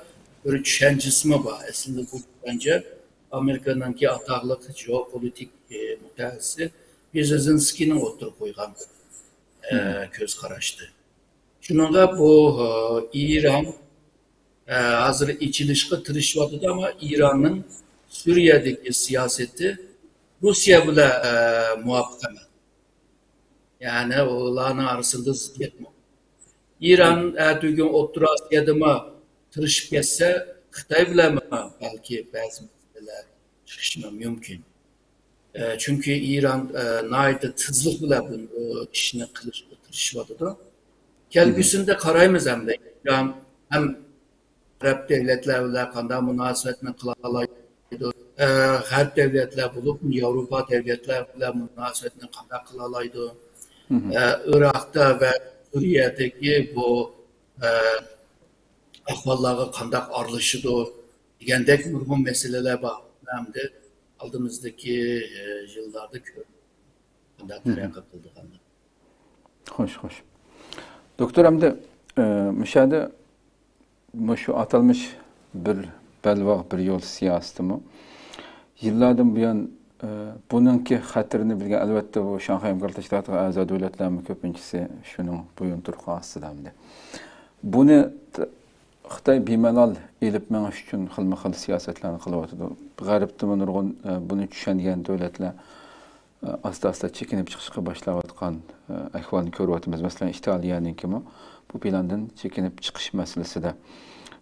بىر چۈشەنچىسىمۇ بار. ئەسلىدە بۇ چۈشەنچە ئامېرىكىنىڭكى ئاتاقلىق جېئوپولىتىك، ئە، مۇتەخەسسىسى بېرېزىنسكىينىڭ ئوتتۇرىغا قويغان، ئە، كۆز قاراشتى. شۇنىڭغا بۇ، ئە، ئىران، ئە، ھازىر ئېچىلىشقا تىرىشىۋاتىدۇ، ئەمما ئىراننىڭ سۈرىيەدىكى سىياسىتى روسىيە بىلەن، ئە، مۇۋاپىق ئەمەس. يەنى ئۇلارنىڭ ئارىسىدا زىددىيەت بار. ئىران ئەتىگۈن ئوتتۇرا ئاسىيادىمۇ تىرىشىپ كەتسە، خىتاي بىلەنمۇ بەلكى بەزى مەسىلىلەر چىقىشى مۇمكىن. ئە، چۈنكى ئىران، ئە، ناھايىتى تېزلىك بىلەن بۇ ئىشنى قىلىشقا تىرىشىۋاتىدۇ. كەلگۈسىدە قارايمىز ئەمدى. ئىران ھەم ئەرەب دۆلەتلەر بىلەن قانداق مۇناسىۋەتنى قىلالايدۇ؟ ئە، غەرب دۆلەتلەر بولۇپ، ياۋروپا دۆلەتلەر بىلەن مۇناسىۋەتنى قانداق قىلالايدۇ؟ ئە، ئىراقتا ۋە سۈرىيەدىكى بۇ، ئە، ئەھۋاللارغا قانداق ئارىلىشىدۇ دېگەندەك نۇرغۇن مەسىلىلەر بار. ئەمدى ئالدىمىزدىكى، ئە، يىللاردا كۆرۈپ قانداق تەرەققىي قىلىدىغانلىقى. خوش، خوش. دوكتور، ئەمدى، ئە، مۇشۇ يەردە مۇشۇ ئاتالمىش بىر بەلباغ بىر يول سىياسىتىمۇ يىللاردىن بۇيان، ئە، بۇنىڭكى خەتىرىنى بىلگەن، ئەلۋەتتە، بۇ شاڭخەي ھەمكارلىق تەشكىلاتىغا ئەزا دۆلەتلەرمۇ كۆپىنچىسى شۇنىڭ بويۇنتۇرۇقى ئاستىدا ئەمدى. بۇنى ت-، خىتاي بىمالال ئېلىپ مېڭىش ئۈچۈن خىلمۇ خىل سىياسەتلەرنى قىلىۋاتىدۇ. غەربتىمۇ نۇرغۇن، ئە، بۇنى چۈشەنگەن دۆلەتلەر ئاستا-ئاستا چېكىنىپ چىقىشقا باشلاۋاتقان، ئە، ئەھۋالنى كۆرۈۋاتىمىز. مەسىلەن، ئىتالىيەنىڭكىمۇ بۇ پىلاندىن چېكىنىپ چىقىش مەسىلىسىدە،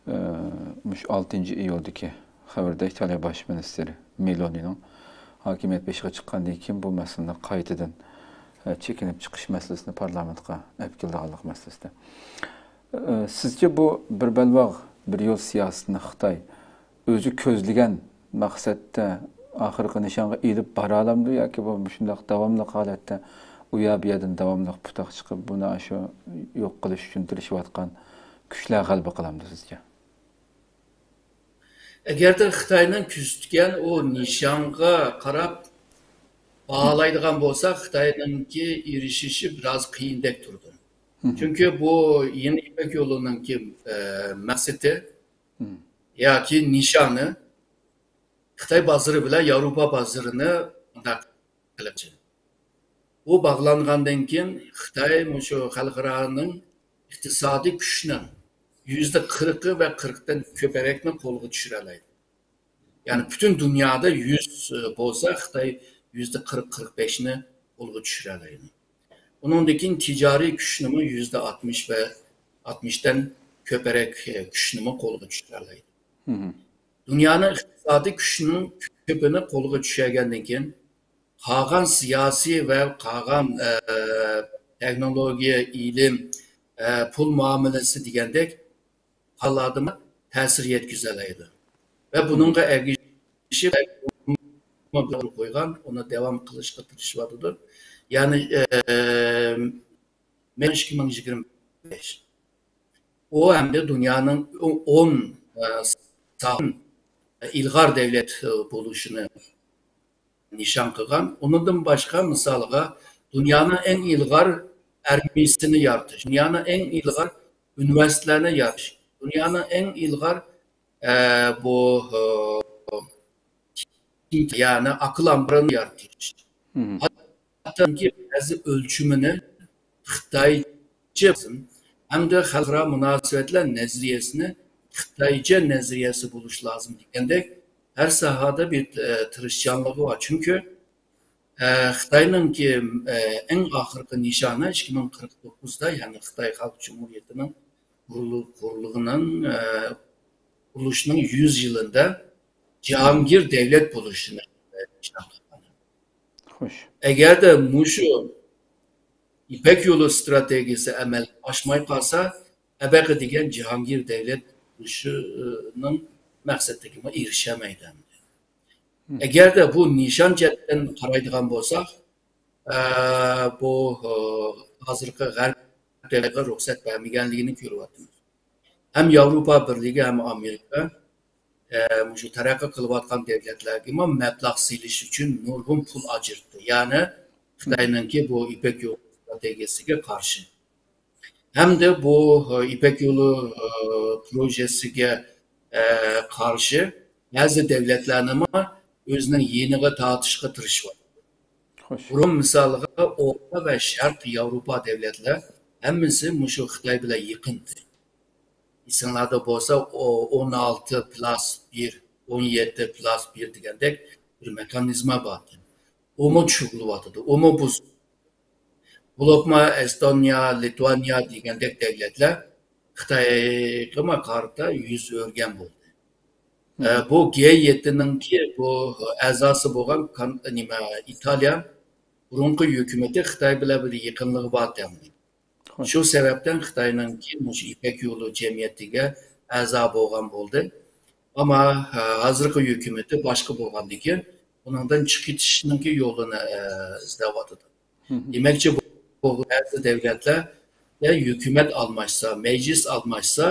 ئە، مۇشۇ ئالتىنچى ئىيۇلدىكى خەۋىرىدە ئىتالىيە باش مىنىستىرى مېلونىنىڭ ھاكىمىيەت بېشىغا چىققاندىن كېيىن بۇ مەسىلىنى قايتىدىن، ئە، چېكىنىپ چىقىش مەسىلىسىنى پارلامېنتقا ئەپ كېلىدىغانلىق مەسىلىسىدە. ئە، سىزچە بۇ بىر بەلباغ، بىر يول سىياسىتىنى خىتاي ئۆزى كۆزلىگەن مەقسەتتە ئاخىرقى نىشانغا ئېلىپ بارالامدۇ ياكى بۇ مۇشۇنداق داۋاملىق ھالەتتە ئۇ يەر بۇ يەردىن داۋاملىق پۇتاق چىقىپ، بۇنى ئاشۇ يوق قىلىش ئۈچۈن تىرىشىۋاتقان كۈچلەر غەلىبە قىلامدۇ سىزچە؟ ئەگەردە خىتاينىڭ كۆزىتىدىغان ئۇ نىشانغا قاراپ باھالايدىغان بولسا، خىتاينىڭكى ئېرىشىشى بىراز قىيىندەك تۇرىدۇ. چۈنكى بۇ يېڭى يىپەك يولىنىڭكى، ئە، مەقسىتى ياكى نىشانى خىتاي بازىرى بىلەن ياۋروپا بازىرىنى مۇنداق قىلىپ، بۇ باغلانغاندىن كېيىن خىتاي مۇشۇ خەلقئارانىڭ ئىقتىسادىي كۈچىنىڭ يۈزدە قىرىقى ۋە قىرىقتىن كۆپرەكنى قولغا چۈشۈرەلەيدۇ. يەنى پۈتۈن دۇنيادا يۈز بولسا، خىتاي يۈزدە قىرىق، قىرىق بەشنى قولغا چۈشۈرەلەيدۇ. ئۇنىڭدىن كېيىن تىجارىي كۈچنىمۇ يۈزدە ئاتمىش ۋە ئاتمىشتىن كۆپرەك، ئە، كۈچنىمۇ قولغا چۈشۈرەلەيدۇ. دۇنيانىڭ ئىقتىسادىي كۈچىنىڭ كۆپىنى قولغا چۈشۈرگەندىن كېيىن، قالغان سىياسىي ۋە قالغان، ئە، تېخنولوگىيە، ئىلىم، ئە، پۇل مۇئامىلىسى دېگەندەك پاللاردىمۇ تەسىر يەتكۈزەلەيدۇ. ۋە بۇنىڭغا ئەگىشىپ قويغان، ئۇنى داۋام قىلىشقا تىرىشىۋاتىدۇ. يەنى، ئە، مەن ئىككى مىڭ يىگىرمە بەش. ئۇ ھەمدە دۇنيانىڭ ئون، ئە، ساغلام ئىلغار دەۋلەت بولۇشىنى نىشان قىلغان. ئۇنىڭدىن باشقا، مىسالغا، دۇنيانىڭ ئەڭ ئىلغار ئارمىيىسىنى يارىتىش، دۇنيانىڭ ئەڭ ئىلغار ئۇنىۋېرسىتېتلەرنى يارىتىش، دۇنيانىڭ ئەڭ ئىلغار، ئە، بۇ، ئە، يەنى ئاكىل ئامبىرىنى يارىتىش. ھەتتاكى بەزى ئۆلچىمىنى خىتايچە ھەمدە خەلقئارا مۇناسىۋەتلەر نەزەرىيەسىنى خىتايچە نەزەرىيەسى بولۇشى لازىم دېگەندەك، ھەر ساھەدە بىر، ئە، تىرىشچانلىقى بار. چۈنكى، ئە، خىتاينىڭكى، ئە، ئەڭ ئاخىرقى نىشانى ئىككى مىڭ قىرىق توققۇزدا، يەنى خىتاي خەلق جۇمھۇرىيىتىنىڭ قۇرۇلۇ-، قۇرۇلۇشىنىڭ، ئە، قۇرۇلۇشىنىڭ يۈز يىلىدا جاھانگىر دەۋلەت بولۇشىنى، ئە، نىشان قىلغان. خوش. ئەگەردە مۇشۇ يىپەك يولى ئىستراتېگىيەسى ئەمەلگە ئاشماي قالسا، ئەبەقە دېگەن جاھانگىر دەۋلەت بولۇشىنىڭ مەقسەتلىكىگە ئېرىشەلمەيدۇ. ئەگەردە بۇ نىشان جەھەتتىن قارايدىغان بولساق، ئە، بۇ، ئە، ھازىرقى غەرب دەۋلەتلىرىگە رۇخسەت بەرمىگەنلىكىنى كۆرۈۋاتىمىز. ھەم ياۋروپا بىرلىكى، ھەم ئامېرىكا، ئە، مۇشۇ تەرەققىي قىلىۋاتقان دەۋلەتلەرگىمۇ مەبلەغ سېلىش ئۈچۈن نۇرغۇن پۇل ئاجرىتتى. يەنى خىتاينىڭكى بۇ يىپەك يولى ئىستراتېگىيەسىگە قارشى. ھەمدە بۇ، ئە، يىپەك يولى، ئە، پروژېسىگە، ئە، قارشى بەزى دەۋلەتلەرنىمۇ ئۆزىنىڭ يېنىغا تارتىشقا تىرىشىۋاتىدۇ. خوش. بۇرۇن مىسالغا ئورتا ۋە شەرقىي ياۋروپا دەۋلەتلەر ھەممىسى مۇشۇ خىتاي بىلەن يېقىنتى. ئېسىڭلاردا بولسا، ئو-، ئون ئالتە پلۇس بىر، ئون يەتتە پلۇس بىر دېگەندەك بىر مېخانىزما بار ئىدى. ئۇمۇ چۈشۈرۈلۈۋاتىدۇ، ئۇمۇ بۇزۇلدى. بولۇپمۇ ئەستونىيە، لىتۋانىيە دېگەندەك دەۋلەتلەر خىتايغىمۇ قارىتا يۈز ئۆرۈگەن بولدى. ئە، بۇ گې يەتتىنىڭكى بۇ ئەزاسى بولغان كان-، نېمە، ئىتالىيە بۇرۇنقى ھۆكۈمىتى خىتاي بىلەن بىر يېقىنلىقى بار ئىدى. شۇ سەۋەبتىن خىتاينىڭكى مۇشۇ يىپەك يولى جەمئىيىتىگە ئەزا بولغان بولدى. ئەمما، ھە، ھازىرقى ھۆكۈمىتى باشقا بولغاندىكىن، ئۇنىڭدىن چىقىپ كېتىشنىڭكى يولىنى، ئە، ئىزدەۋاتىدۇ. دېمەكچى، بۇ، بۇ بەزى دەۋلەتلەردە ھۆكۈمەت ئالماشسا، مەجلىس ئالماشسا،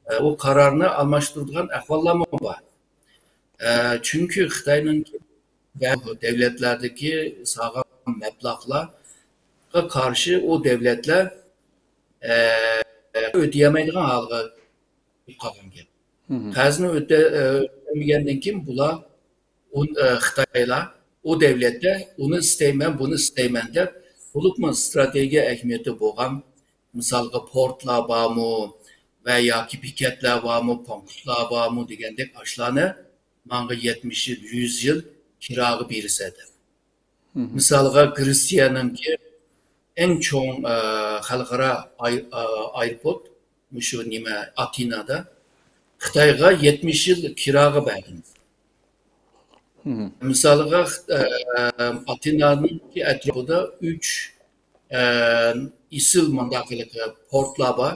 ئە، ئۇ قارارنى ئالماشتۇرىدىغان ئەھۋاللارمۇ بار. ئە، چۈنكى خىتاينىڭكى دەۋلەتلەردىكى سالغان مەبلەغلەرگە قارشى ئۇ دەۋلەتلەر، ئە، ئۆتىيەلمەيدىغان ھالغا كېلىپ قالغان گەپ. قەرزنى ئۆتە-، ئە، ئۆتەلمىگەندىن كېيىن بۇلار، ئۇ، ئە، خىتايلار ئۇ دەۋلەتتە ئۇنى ئىستەيمەن، بۇنى ئىستەيمەن دەپ، بولۇپمۇ ئىستراتېگىيە ئەھمىيىتى بولغان، مىسالغا، پورتلار بارمۇ ۋە ياكى بېكەتلەر بارمۇ، پونكىتلار بارمۇ دېگەندەك ئاشۇلارنى ماڭا يەتمىش يىل، يۈز يىل كىراغا بېرىسەن دەپ. مىسالغا، گرېتسىيەنىڭكى ئەڭ چوڭ، ئە، خەلقئارا ئاي-، ئە، ئايروپورت، مۇشۇ نېمە، ئاتېنادا خىتايغا يەتمىش يىل كىراغا بەردى. مىسالغا، خىت-، ئە، ئاتېنانىڭكى ئەتراپىدا ئۈچ، ئە، ئېسىل مۇنداق ھېلىقى پورتلار بار.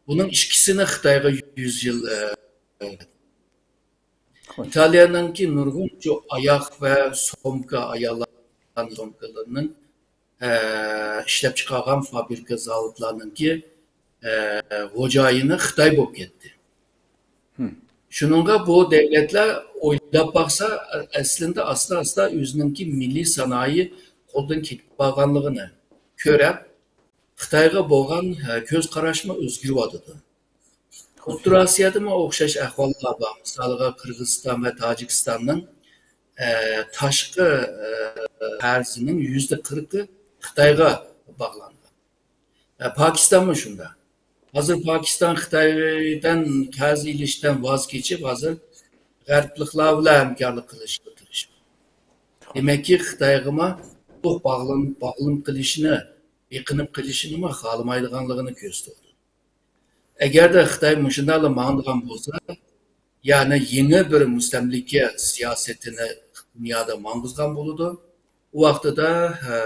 بۇنىڭ ئىككىسىنى خىتايغا يۈز يىل، ئە، ئىتالىيەنىڭكى نۇرغۇن شۇ ئاياغ ۋە سومكا، ئاياللارنىڭ سومكىلىرىنىڭ، ئە، ئىشلەپچىقارغان فابرىكا، زاۋۇتلارنىڭكى، ئە، خوجايىنى خىتاي بولۇپ كەتتى. شۇنىڭغا بۇ دەۋلەتلەر ئويلاپ باقسا، ئەسلىندە ئاستا-ئاستا ئۆزىنىڭكى مىللىي سانائىي قولدىن كېتىپ بارغانلىقىنى كۆرۈپ، خىتايغا بولغان، ئە، كۆز قاراشمۇ ئۆزگىرىۋاتىدۇ. ئوتتۇرا ئاسىيادىمۇ ئوخشاش ئەھۋاللار بار. مىسالغا، قىرغىزىستان ۋە تاجىكىستاننىڭ، ئە، تاشقى، ئە، قەرزىنىڭ يۈزدە قىرىقى خىتايغا باغلانغان. ئە، پاكىستانمۇ شۇنداق. ھازىر پاكىستان خىتايدىن قەرز ئېلىشتىن ۋاز كېچىپ، ھازىر غەربلىكلەر بىلەن ھەمكارلىق قىلىشقا تىرىشىدۇ. دېمەككى، خىتايغىمۇ توق باغلىنىپ، باغلىنىپ قېلىشىنى، بېقىنىپ قېلىشىنىمۇ خالىمايدىغانلىقىنى كۆرسىتىۋاتىدۇ. ئەگەردە خىتاي مۇشۇنداقلا ماڭىدىغان بولسا، يەنى يېڭى بىر مۇستەملىكە سىياسىتىنى دۇنيادا ماڭغۇزغان بولىدۇ. ئۇ ۋاقتىدا، ئە،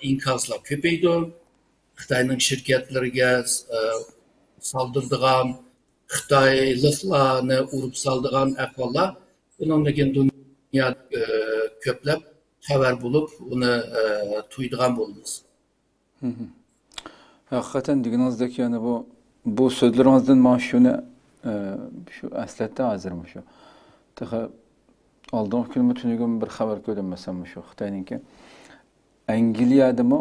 ئىنكاسلار كۆپىيىدۇ. خىتاينىڭ شىركەتلىرىگە، ئە، سالدۇرىدىغان، خىتايلىقلارنى ئۇرۇپ سالىدىغان ئەھۋاللار، بۇنىڭدىن كېيىن دۇنيادا، ئە، كۆپلەپ خەۋەر بولۇپ، ئۇنى، ئە، تۇيىدىغان بولىمىز. ھەقىقەتەن دېگىنىڭىزدەك، يەنى بۇ، بۇ سۆزلىرىڭىزدىن ماڭا شۇنى، ئە، شۇ ئەسلەتتى ھازىر مۇشۇ. تېخى ئالدىنقى كۈنمۇ، تۈنۈگۈن بىر خەۋەر كۆردۈم، مەسىلەن، مۇشۇ خىتاينىڭكى ئەنگلىيەدىمۇ،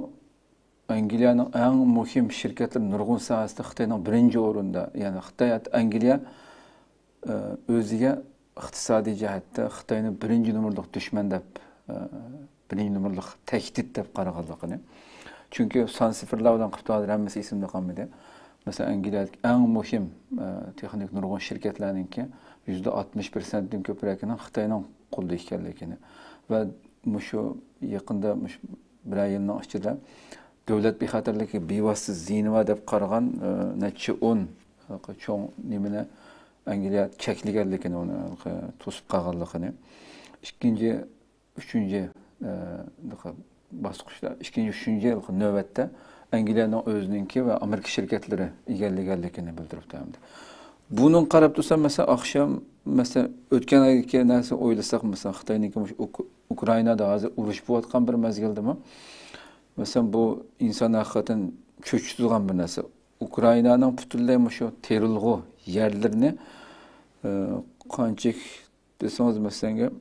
ئەنگلىيەنىڭ ئەڭ مۇھىم شىركەتلىرى نۇرغۇن ساھەسىدە خىتاينىڭ بىرىنچى ئورۇندا، يەنى خىتاي ھەتتا ئەنگلىيە، ئە، ئۆزىگە ئىقتىسادىي جەھەتتە خىتاينى بىرىنچى نومۇرلۇق دۈشمەن دەپ، ئە، بىرىنچى نومۇرلۇق تەھدىت دەپ قارىغانلىقىنى. چۈنكى سان سىفىرلار بىلەن قىلىپتۇ، ھازىر ھەممىسى ئېسىمدە قالمىدى. مەسىلەن، ئەنگلىيەدىكى ئەڭ مۇھىم، ئە، تېخنىك نۇرغۇن شىركەتلەرنىڭكى يۈزدە ئاتمىش پىرسەنتتىن كۆپرەكىنىڭ خىتاينىڭ قولىدا ئىكەنلىكىنى ۋە مۇشۇ يېقىندا، مۇشۇ بىرەر يىلنىڭ ئىچىدە دۆلەت بىخەتەرلىكى بىۋاسىتە زىيىنى بار دەپ قارىغان، ئە، نەچچە ئون چوڭ نېمىنى ئەنگلىيە چەكلىگەنلىكىنى، ئۇنى توسۇپ قالغانلىقىنى. ئىككىنچى، ئۈچىنچى، ئە، باسقۇچتا، ئىككىنچى، ئۈچىنچى نۆۋەتتە ئەنگلىيەنىڭ ئۆزىنىڭكى ۋە ئامېرىكا شىركەتلىرى ئىگىلىگەنلىكىنى بىلدۈرۈپتۇ ھەمدە. بۇنىڭغا قاراپ تۇرسام، مەسىلەن، ئاخشام، مەسىلەن، ئۆتكەن ئايدىكى نەرسە ئويلىساق، مەسىلەن، خىتاينىڭكى مۇشۇ ئۇك-، ئۇكرائىنادا ھازىر ئۇرۇش بولۇۋاتقان بىر مەزگىلدىمۇ، مەسىلەن، بۇ ئىنسان ھەقىقەتەن چۆچۈتىدىغان بىر نەرسە. ئۇكرائىنانىڭ پۈتۈنلەي مۇشۇ تېرىلغۇ يەرلىرىنى، ئە، قانچە دېسىڭىز، مەسىلەن،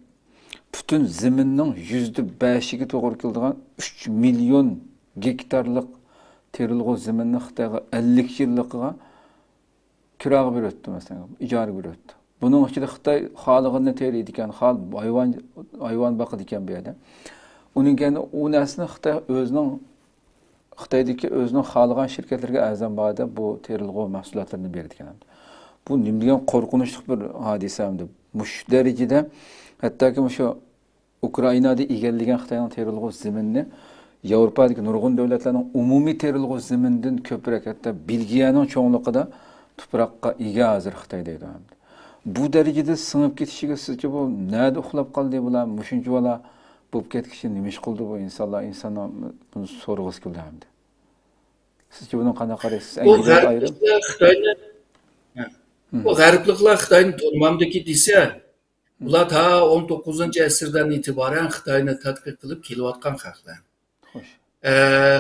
پۈتۈن زېمىننىڭ يۈزدە بەشىگە توغرا كېلىدىغان ئۈچ مىليون گېكتارلىق تېرىلغۇ زېمىننى خىتايغا ئەللىك يىللىقىغا كىراغا بېرىۋەتتى، مەسىلەن، ئىجارىگە بېرىۋەتتى. بۇنىڭ ئىچىدە خىتاي خالىغىنىنى تېرىيدىكەن، خال-، ھايۋان، ھايۋان باقىدىكەن بۇ يەردە. ئۇنىڭ كەينىدە ئۇ نەرسىنى خىتاي ئۆزىنىڭ، خىتايدىكى ئۆزىنىڭ خالىغان شىركەتلىرىگە ئەرزان باھادا بۇ تېرىلغۇ مەھسۇلاتلىرىنى بېرىدىكەن. بۇ نېمە دېگەن قورقۇنچلۇق بىر ھادىسە ئەمدى. مۇشۇ دەرىجىدە، ھەتتاكى مۇشۇ ئۇكرائىنادا ئىگىلىگەن خىتاينىڭ تېرىلغۇ زېمىنىنى ياۋروپادىكى نۇرغۇن دۆلەتلەرنىڭ ئومۇمىي تېرىلغۇ زېمىنىدىن كۆپرەك، ھەتتا بېلگىيەنىڭ چوڭلۇقىدا تۇپراققا ئىگە ھازىر خىتاي دەيدۇ ئەمدى. بۇ دەرىجىدە سىڭىپ كېتىشىگە سىزچە بۇ نەدە ئۇخلاپ قالدى بۇلار؟ مۇشۇنچە بالا بولۇپ كەتكىچە نېمە ئىش قىلدى بۇ ئىنسانلار؟ ئىنساننىڭ بۇنى سورىغۇسى كېلىدۇ ئەمدى. سىزچە بۇنىڭغا قانداق قارايسىز؟ بۇ ئەنگلىيە ئايرىم. غەربلىكلەر خىتاينى، ھە. بۇ غەربلىكلەر خىتاينى تونۇمامدىكى دېسە، بۇلار تا ئون توققۇزىنچى ئەسىردىن ئېتىبارەن خىتاينى تەتقىق قىلىپ كېلىۋاتقان خەقلەر. خوش. ئە،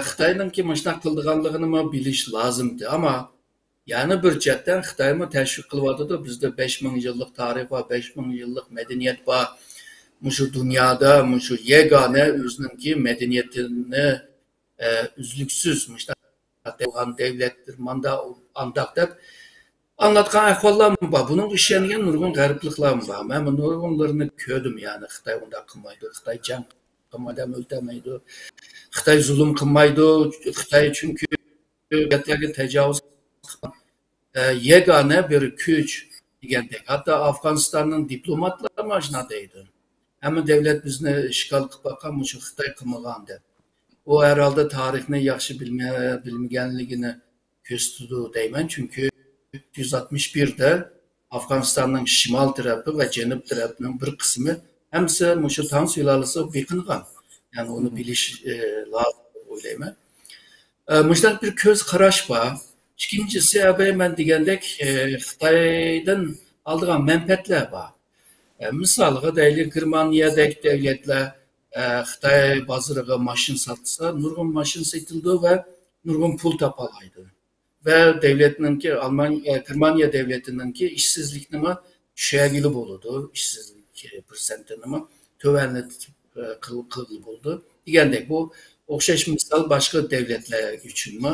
خىتاينىڭكى مۇشۇنداق قىلىدىغانلىقىنىمۇ بىلىش لازىمدى. ئەمما يەنە بىر جەھەتتىن خىتايمۇ تەشۋىق قىلىۋاتىدۇ. بىزدە بەش مىڭ يىللىق تارىخ بار، بەش مىڭ يىللىق مەدەنىيەت بار. مۇشۇ دۇنيادا مۇشۇ يەگانە ئۆزىنىڭكى مەدەنىيىتىنى، ئە، ئۈزلۈكسىز مۇشۇنداق قىلغان دەۋلەتتۇر، ماندا، ئانداق دەپ ئاڭلاتقان ئەھۋاللارمۇ بار. بۇنىڭغا ئىشەنگەن نۇرغۇن غەربلىكلەرمۇ بار. مەن نۇرغۇنلىرىنى كۆردۈم، يەنى خىتاي ئۇنداق قىلمايدۇ، خىتاي جەڭ قىلمايدۇ، ئادەم ئۆلتۈرمەيدۇ، خىتاي زۇلۇم قىلمايدۇ، خىتاي چۈنكى مىللەتلەرگە تاجاۋۇز قىلغان، ئە، يەگانە بىر كۈچ دېگەندەك. ھەتتا ئافغانىستاننىڭ دىپلوماتلىرىمۇ ئاشۇنداق دەيدۇ. ھەممە دەۋلەت بىزنى ئىشغال قىلىپ باققان، مۇشۇ خىتاي قىلمىغان دەپ. ئۇ ھەرھالدا تارىخنى ياخشى بىلمە-، بىلمىگەنلىكىنى كۆرسىتىدۇ دەيمەن، چۈنكى ئۈچ يۈز ئاتمىش بىردە ئافغانىستاننىڭ شىمال تەرەپى ۋە جەنۇب تەرەپىنىڭ بىر قىسمى ھەممىسى مۇشۇ تاڭ سۇلالىسىغا بېقىنغان. يەنى ئۇنى بىلىش، ئى، لازىم دەپ ئويلايمەن. ئى، مۇشۇنداق بىر كۆز قاراش بار. ئىككىنچىسى، ئەبەي مەن دېگەندەك، ئى، خىتايدىن ئالىدىغان مەنپەئەتلەر بار. ئى، مىسالغا دەيلى، گېرمانىيەدەك دەۋلەتلەر، ئى، خىتاي بازىرىغا ماشىنا ساتسا، نۇرغۇن ماشىنا سېتىلىدۇ ۋە نۇرغۇن پۇل تاپالايدۇ. ۋە دەۋلەتنىڭكى، ئالمان-، ئە، گېرمانىيە دەۋلىتىنىڭكى ئىشسىزلىكنىمۇ چۈشۈرگىلى بولىدۇ، ئىشسىزلىك پىرسەنتىنىمۇ تۆۋەنلىتىپ، ئە، قىل-، قىلغىلى بولىدۇ دېگەندەك. بۇ ئوخشاش مىسال باشقا دەۋلەتلەر ئۈچۈنمۇ،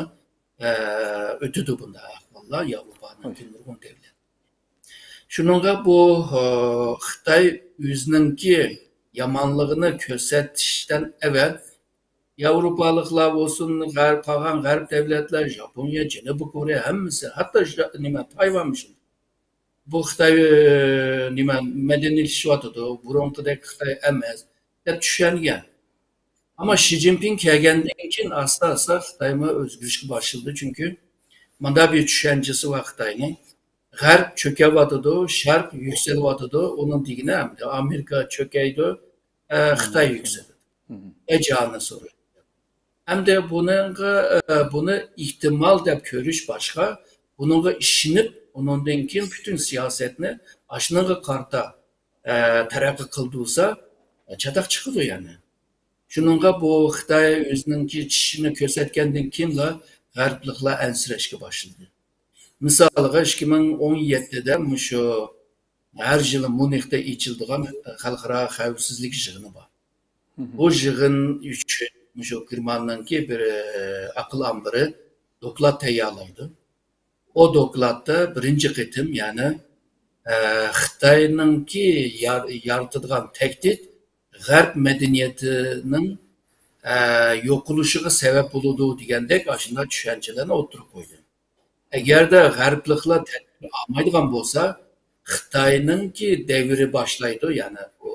ئە، ئۆتىدۇ بۇنداق ئەھۋاللار، ياۋروپانىڭكى نۇرغۇن دەۋلەت. شۇنىڭغا بۇ، ئە، خىتاي ئۆزىنىڭكى يامانلىقىنى كۆرسەتىشتىن ئەۋەل ياۋروپالىقلار بولسۇن، غەرب، قالغان غەرب دەۋلەتلەر، ژاپونىيە، جەنۇبىي كورېيە، ھەممىسى، ھەتتا ژا-، نېمە، تايۋانمۇ شۇنداق. بۇ خىتاي، ئى، نېمە، مەدەنىيلىشىۋاتىدۇ، بۇرۇنقىدەك خىتاي ئەمەس، دەپ چۈشەنگەن. ئەمما شى جىنپىڭ كەلگەندىن كېيىن ئاستا-ئاستا خىتايمۇ ئۆزگىرىشكە باشلىدى، چۈنكى مۇنداق بىر چۈشەنچىسى بار خىتاينىڭ، غەرب چۆكۈۋاتىدۇ، شەرق يۈكسىلىۋاتىدۇ، ئۇنىڭ دېگىنى ئەمدى ئامېرىكا چۆكەيدۇ، ئە، خىتاي يۈكسىلىدۇ. ئە، جانى سورۇيدۇ. ئەمدى بۇنىڭغا، ئە، بۇنى ئېھتىمال دەپ كۆرۈش باشقا، بۇنىڭغا ئىشىنىپ، ئۇنىڭدىن كېيىن پۈتۈن سىياسەتنى ئاشۇنىڭغا قارىتا، ئە، تەرەققىي قىلدۇرسا، چاتاق چىقىدۇ يەنە. شۇنىڭغا بۇ خىتاي ئۆزىنىڭكى چىشىنى كۆرسەتكەندىن كېيىنلا غەربلىكلەر ئەنسىرەشكە باشلىدى. مىسالىغا، ئىككى مىڭ ئون يەتتىدە مۇشۇ ھەر يىلى ميۇنختا ئېچىلىدىغان خەلقئارا خەۋپسىزلىك يىغىنى بار. بۇ يىغىن ئۈچۈن مۇشۇ گېرماننىڭكى بىر، ئە، ئەقىل ئامبىرى دوكلات تەييارلايدۇ. ئۇ دوكلاتتا بىرىنچى قېتىم، يەنى، ئە، خىتاينىڭكى يار-، يارىتىدىغان تەھدىت غەرب مەدەنىيىتىنىڭ، ئە، يوقىلىشىغا سەۋەب بولىدۇ دېگەندەك ئاشۇنداق چۈشەنچىلەرنى ئوتتۇرىغا قويدى. ئەگەردە غەربلىكلەر تەدبىر ئالمايدىغان بولسا، خىتاينىڭكى دەۋرى باشلايدۇ، يەنى بۇ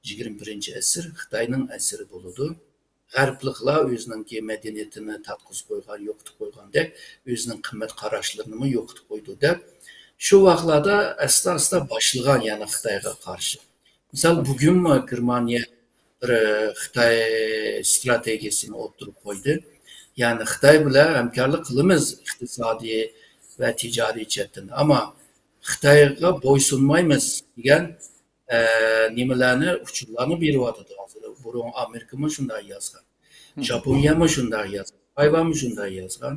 يىگىرمە بىرىنچى ئەسىر خىتاينىڭ ئەسىرى بولىدۇ. غەربلىكلەر ئۆزىنىڭكى مەدەنىيىتىنى تارتقۇزۇپ قويغان، يوقىتىپ قويغاندەك، ئۆزىنىڭ قىممەت قاراشلىرىنىمۇ يوقىتىپ قويىدۇ دەپ، شۇ ۋاقىتلاردا ئاستا-ئاستا باشلىغان، يەنى خىتايغا قارشى. مىسال، بۈگۈنمۇ گېرمانىيە بىر، ئە، خىتاي ئىستراتېگىيەسىنى ئوتتۇرىغا قويدى. يەنى خىتاي بىلەن ھەمكارلىق قىلىمىز ئىقتىسادىي ۋە تىجارىي جەھەتتىن. ئەمما خىتايغا بويسۇنمايمىز دېگەن، ئە، نېمىلەرنى، ئۇچۇرلارنى بېرىۋاتىدۇ ھازىر. بۇرۇن ئامېرىكىمۇ شۇنداق يازغان. ياپونىيەمۇ شۇنداق يازغان. تايۋانمۇ شۇنداق يازغان.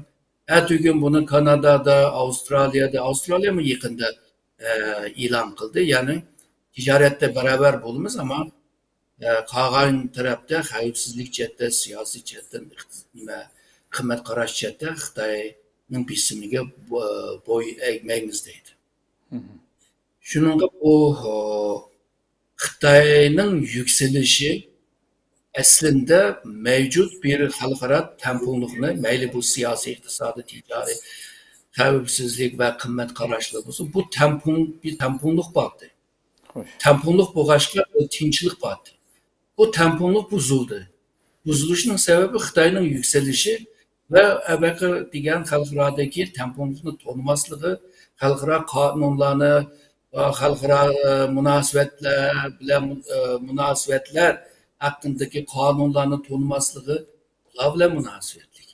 ئەتىگۈن بۇنى كانادادا، ئاۋسترالىيەدە، ئاۋسترالىيەمۇ يېقىندا، ئە، ئېلان قىلدى. يەنى تىجارەتتە بارابەر بولىمىز، ئەمما، ئە، قالغان تەرەپتە خەۋپسىزلىك جەھەتتە، سىياسىي جەھەتتىن، ئىقتىس-، نېمە، قىممەت قاراش جەھەتتە خىتاينىڭ بېسىمىگە بو-، بوي ئەگمەيمىز دەيدۇ. شۇنىڭغا بۇ، خىتاينىڭ يۈكسىلىشى ئەسلىندە مەۋجۇت بىر خەلقئارا تەڭپۇڭلۇقنى، مەيلى بۇ سىياسىي، ئىقتىسادىي، تىجارىي، خەۋپسىزلىك ۋە قىممەت قاراشلار بولسۇن، بۇ تەڭپۇڭ، بىر تەڭپۇڭلۇق باردى. خوش. تەڭپۇڭلۇق بولغاچقا، بىر تىنچلىق باردى. بۇ تەڭپۇڭلۇق بۇزۇلدى. بۇزۇلۇشنىڭ سەۋەبى خىتاينىڭ يۈكسىلىشى ۋە ئەبەقى دېگەن خەلقئارادىكى تەڭپۇڭلۇقنى تونۇماسلىقى، خەلقئارا قانۇنلارنى، خەلقئارا، ئە، مۇناسىۋەتلەر بىلەن، ئە، مۇناسىۋەتلەر ھەققىدىكى قانۇنلارنى تونۇماسلىقى، بۇلار بىلەن مۇناسىۋەتلىك.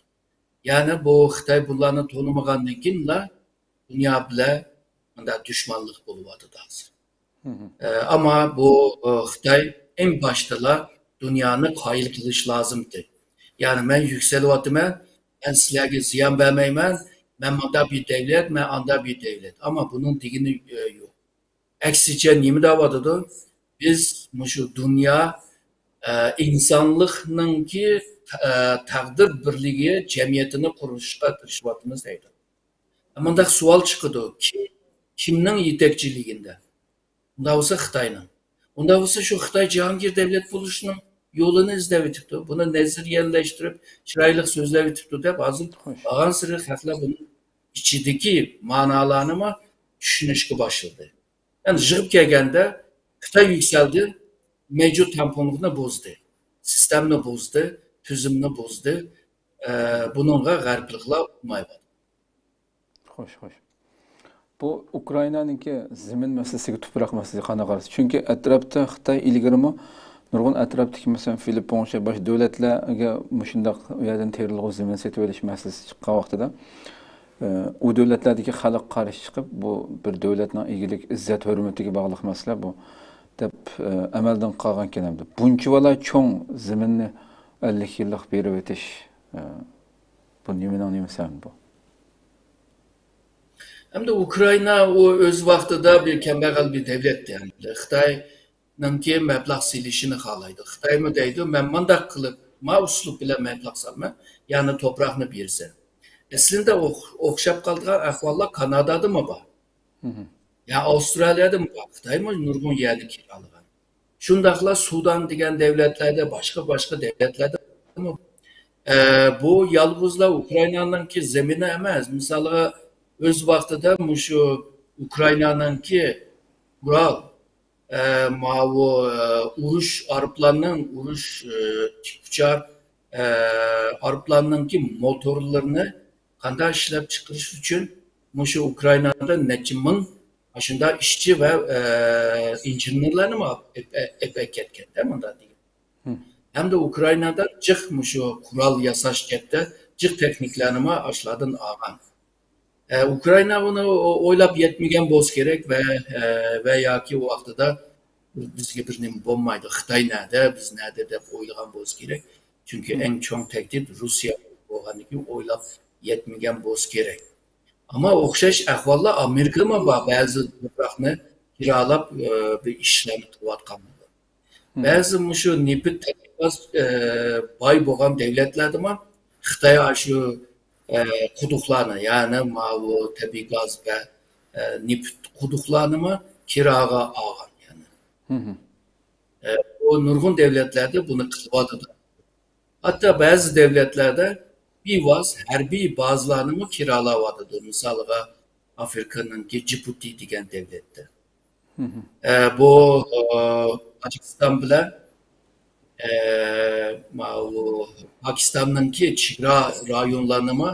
يەنى بۇ خىتاي بۇلارنى تونۇمىغاندىن كېيىنلا دۇنيا بىلەن مۇنداق دۈشمەنلىك بولۇۋاتىدۇ ھازىر. ئە، ئەمما بۇ، ئە، خىتاي ئەڭ باشتىلا دۇنيانى قايىل قىلىش لازىمتى. يەنى مەن يۈكسىلىۋاتىمەن، مەن سىلەرگە زىيان بەرمەيمەن، مەن مۇنداق بىر دەۋلەت، مەن ئانداق بىر دەۋلەت. ئەمما بۇنىڭ دېگىنى، ئە، يوق. ئەكسىچە نېمە دەۋاتىدۇ؟ بىز مۇشۇ دۇنيا، ئە، ئىنسانلىقنىڭكى، ئە، تەقدىر بىرلىكى جەمئىيىتىنى قۇرۇشقا تىرىشىۋاتىمىز دەيدۇ. مۇنداق سوئال چىقىدۇ، كىم، كىمنىڭ يېتەكچىلىكىندە؟ ئۇنداق بولسا خىتاينىڭ. ئۇنداق بولسا شۇ خىتاي جاھانگىر دەۋلەت بولۇشنىڭ يولىنى ئىزدەۋېتىپتۇ. بۇنى نەزەرىيەلەشتۈرۈپ، چىرايلىق سۆزلەۋېتىپتۇ دەپ ھازىر خوش. بارغانسېرى خەقلەر بۇنىڭ ئىچىدىكى مانالارنىمۇ چۈشىنىشكە باشلىدى. يەنى يىغىپ كەلگەندە خىتاي يۈكسەلدى، مەۋجۇت تەڭپۇڭلۇقنى بۇزدى، سىستېمىنى بۇزدى، تۈزۈمنى بۇزدى. ئە، بۇنىڭغا غەربلىكلەر ئۇقمايۋاتىدۇ. خوش، خوش. بۇ ئۇكرائىنانىڭكى زېمىن مەسىلىسىگە، تۇپراق مەسىلىسىگە قانداق قارىسىز؟ چۈنكى ئەتراپتا خىتاي ئىلگىرىمۇ نۇرغۇن ئەتراپتىكى، مەسىلەن، فىلىپپىن ئوخشاش باشقا دۆلەتلەرگە مۇشۇنداق ئۇ يەردىن تېرىلغۇ زېمىن سېتىۋېلىش مەسىلىسى چىققان ۋاقتىدا، ئۇ دۆلەتلەردىكى خەلق قارشى چىقىپ، بۇ بىر دۆلەتنىڭ ئىگىلىك، ئىززەت، ھۆرمىتىگە باغلىق مەسىلە بۇ، دەپ، ئەمەلدىن قالغانكەن ئەمدى. بۇنچىۋالا چوڭ زېمىننى ئەللىك يىللىق بېرىۋېتىش، بۇ نېمىنىڭ نېمىسى ئەمدى بۇ؟ ئەمدى ئۇكرائىنا ئۇ ئۆز ۋاقتىدا بىر كەمبەغەل بىر دۆلەت ئىدى. ئەمدى خىتاي نىڭكى مەبلەغ سېلىشىنى خالايدۇ. خىتايمۇ دەيدۇ، مەن مانداق قىلىپ، ما ئۇسلۇب بىلەن مەبلەغ سالىمەن، يەنى توپراقنى بېرىسەن. ئەسلىندە ئوخ-، ئوخشاپ قالىدىغان ئەھۋاللار كانادادىمۇ بار. يا ئاۋسترالىيەدىمۇ بار. خىتايمۇ نۇرغۇن يەرنى كىرالىغان. شۇنداقلا سۇدان دېگەن دۆلەتلەردە، باشقا، باشقا دۆلەتلەردىمۇ، ئە، بۇ يالغۇزلا ئۇكرائىنانىڭكى زېمىنى ئەمەس. مىسالغا، ئۆز ۋاقتىدا مۇشۇ ئۇكرائىنانىڭكى ئۇرال ئە، ماۋۇ، ئە، ئۇرۇش ئايروپىلاننىڭ، ئۇرۇش، ئە، تىك ئۇچار، ئە، ئايروپىلاننىڭكى موتورلىرىنى قانداق ئىشلەپ چىقىرىش ئۈچۈن مۇشۇ ئۇكرائىنادا نەچچە مىڭ ئاشۇنداق ئىشچى ۋە، ئە، ئىنژېنېرلارنىمۇ ئېپ-، ئېپ-، ئەپ-، ئەكەتكەندە مۇنداق دېگەن. ھەمدە ئۇكرائىنادا جىق مۇشۇ قورال ياساش جەھەتتە جىق تېخنىكىلارنىمۇ ئاشۇلاردىن ئالغان. ئە، ئۇكرائىنا بۇنى ئويلاپ يەتمىگەن بولسا كېرەك ۋە، ئە، ۋە ياكى ئۇ ۋاقتىدا بىزگە بىر نېمە بولمايدۇ، خىتاي نەدە، بىز نەدە دەپ ئويلىغان بولسا كېرەك. چۈنكى ئەڭ چوڭ تەھدىت روسىيە بولغاندىن كېيىن ئويلاپ يەتمىگەن بولسا كېرەك. ئەمما ئوخشاش ئەھۋاللار ئامېرىكىدىمۇ بار، بەزى تۇپراقنى كىرالاپ، ئە، بىر ئىشلارنى قىلىۋاتقان. بەزى مۇشۇ نېفىت، تەبىئىي گاز، ئە، باي بولغان دۆلەتلەردىمۇ خىتاي ئاشۇ، ئە، قۇدۇقلارنى، يەنى ماۋۇ تەبىئىي گاز ۋە، ئە، نېفىت قۇدۇقلارنىمۇ كىراغا ئالغان، يەنى. ئە، بۇ نۇرغۇن دۆلەتلەردە بۇنى قىلىۋاتىدۇ. ھەتتا بەزى دۆلەتلەردە بىۋاسىتە ھەربىي بازىلارنىمۇ كىرالاۋاتىدۇ. مىسالغا، ئافرىقىنىڭكى جىبۇتى دېگەن دۆلەتتە. ئە، بۇ، ئە، تاجىكىستان بىلەن، ئە، ماۋۇ پاكىستاننىڭكى چېگرا رايونلارنىمۇ،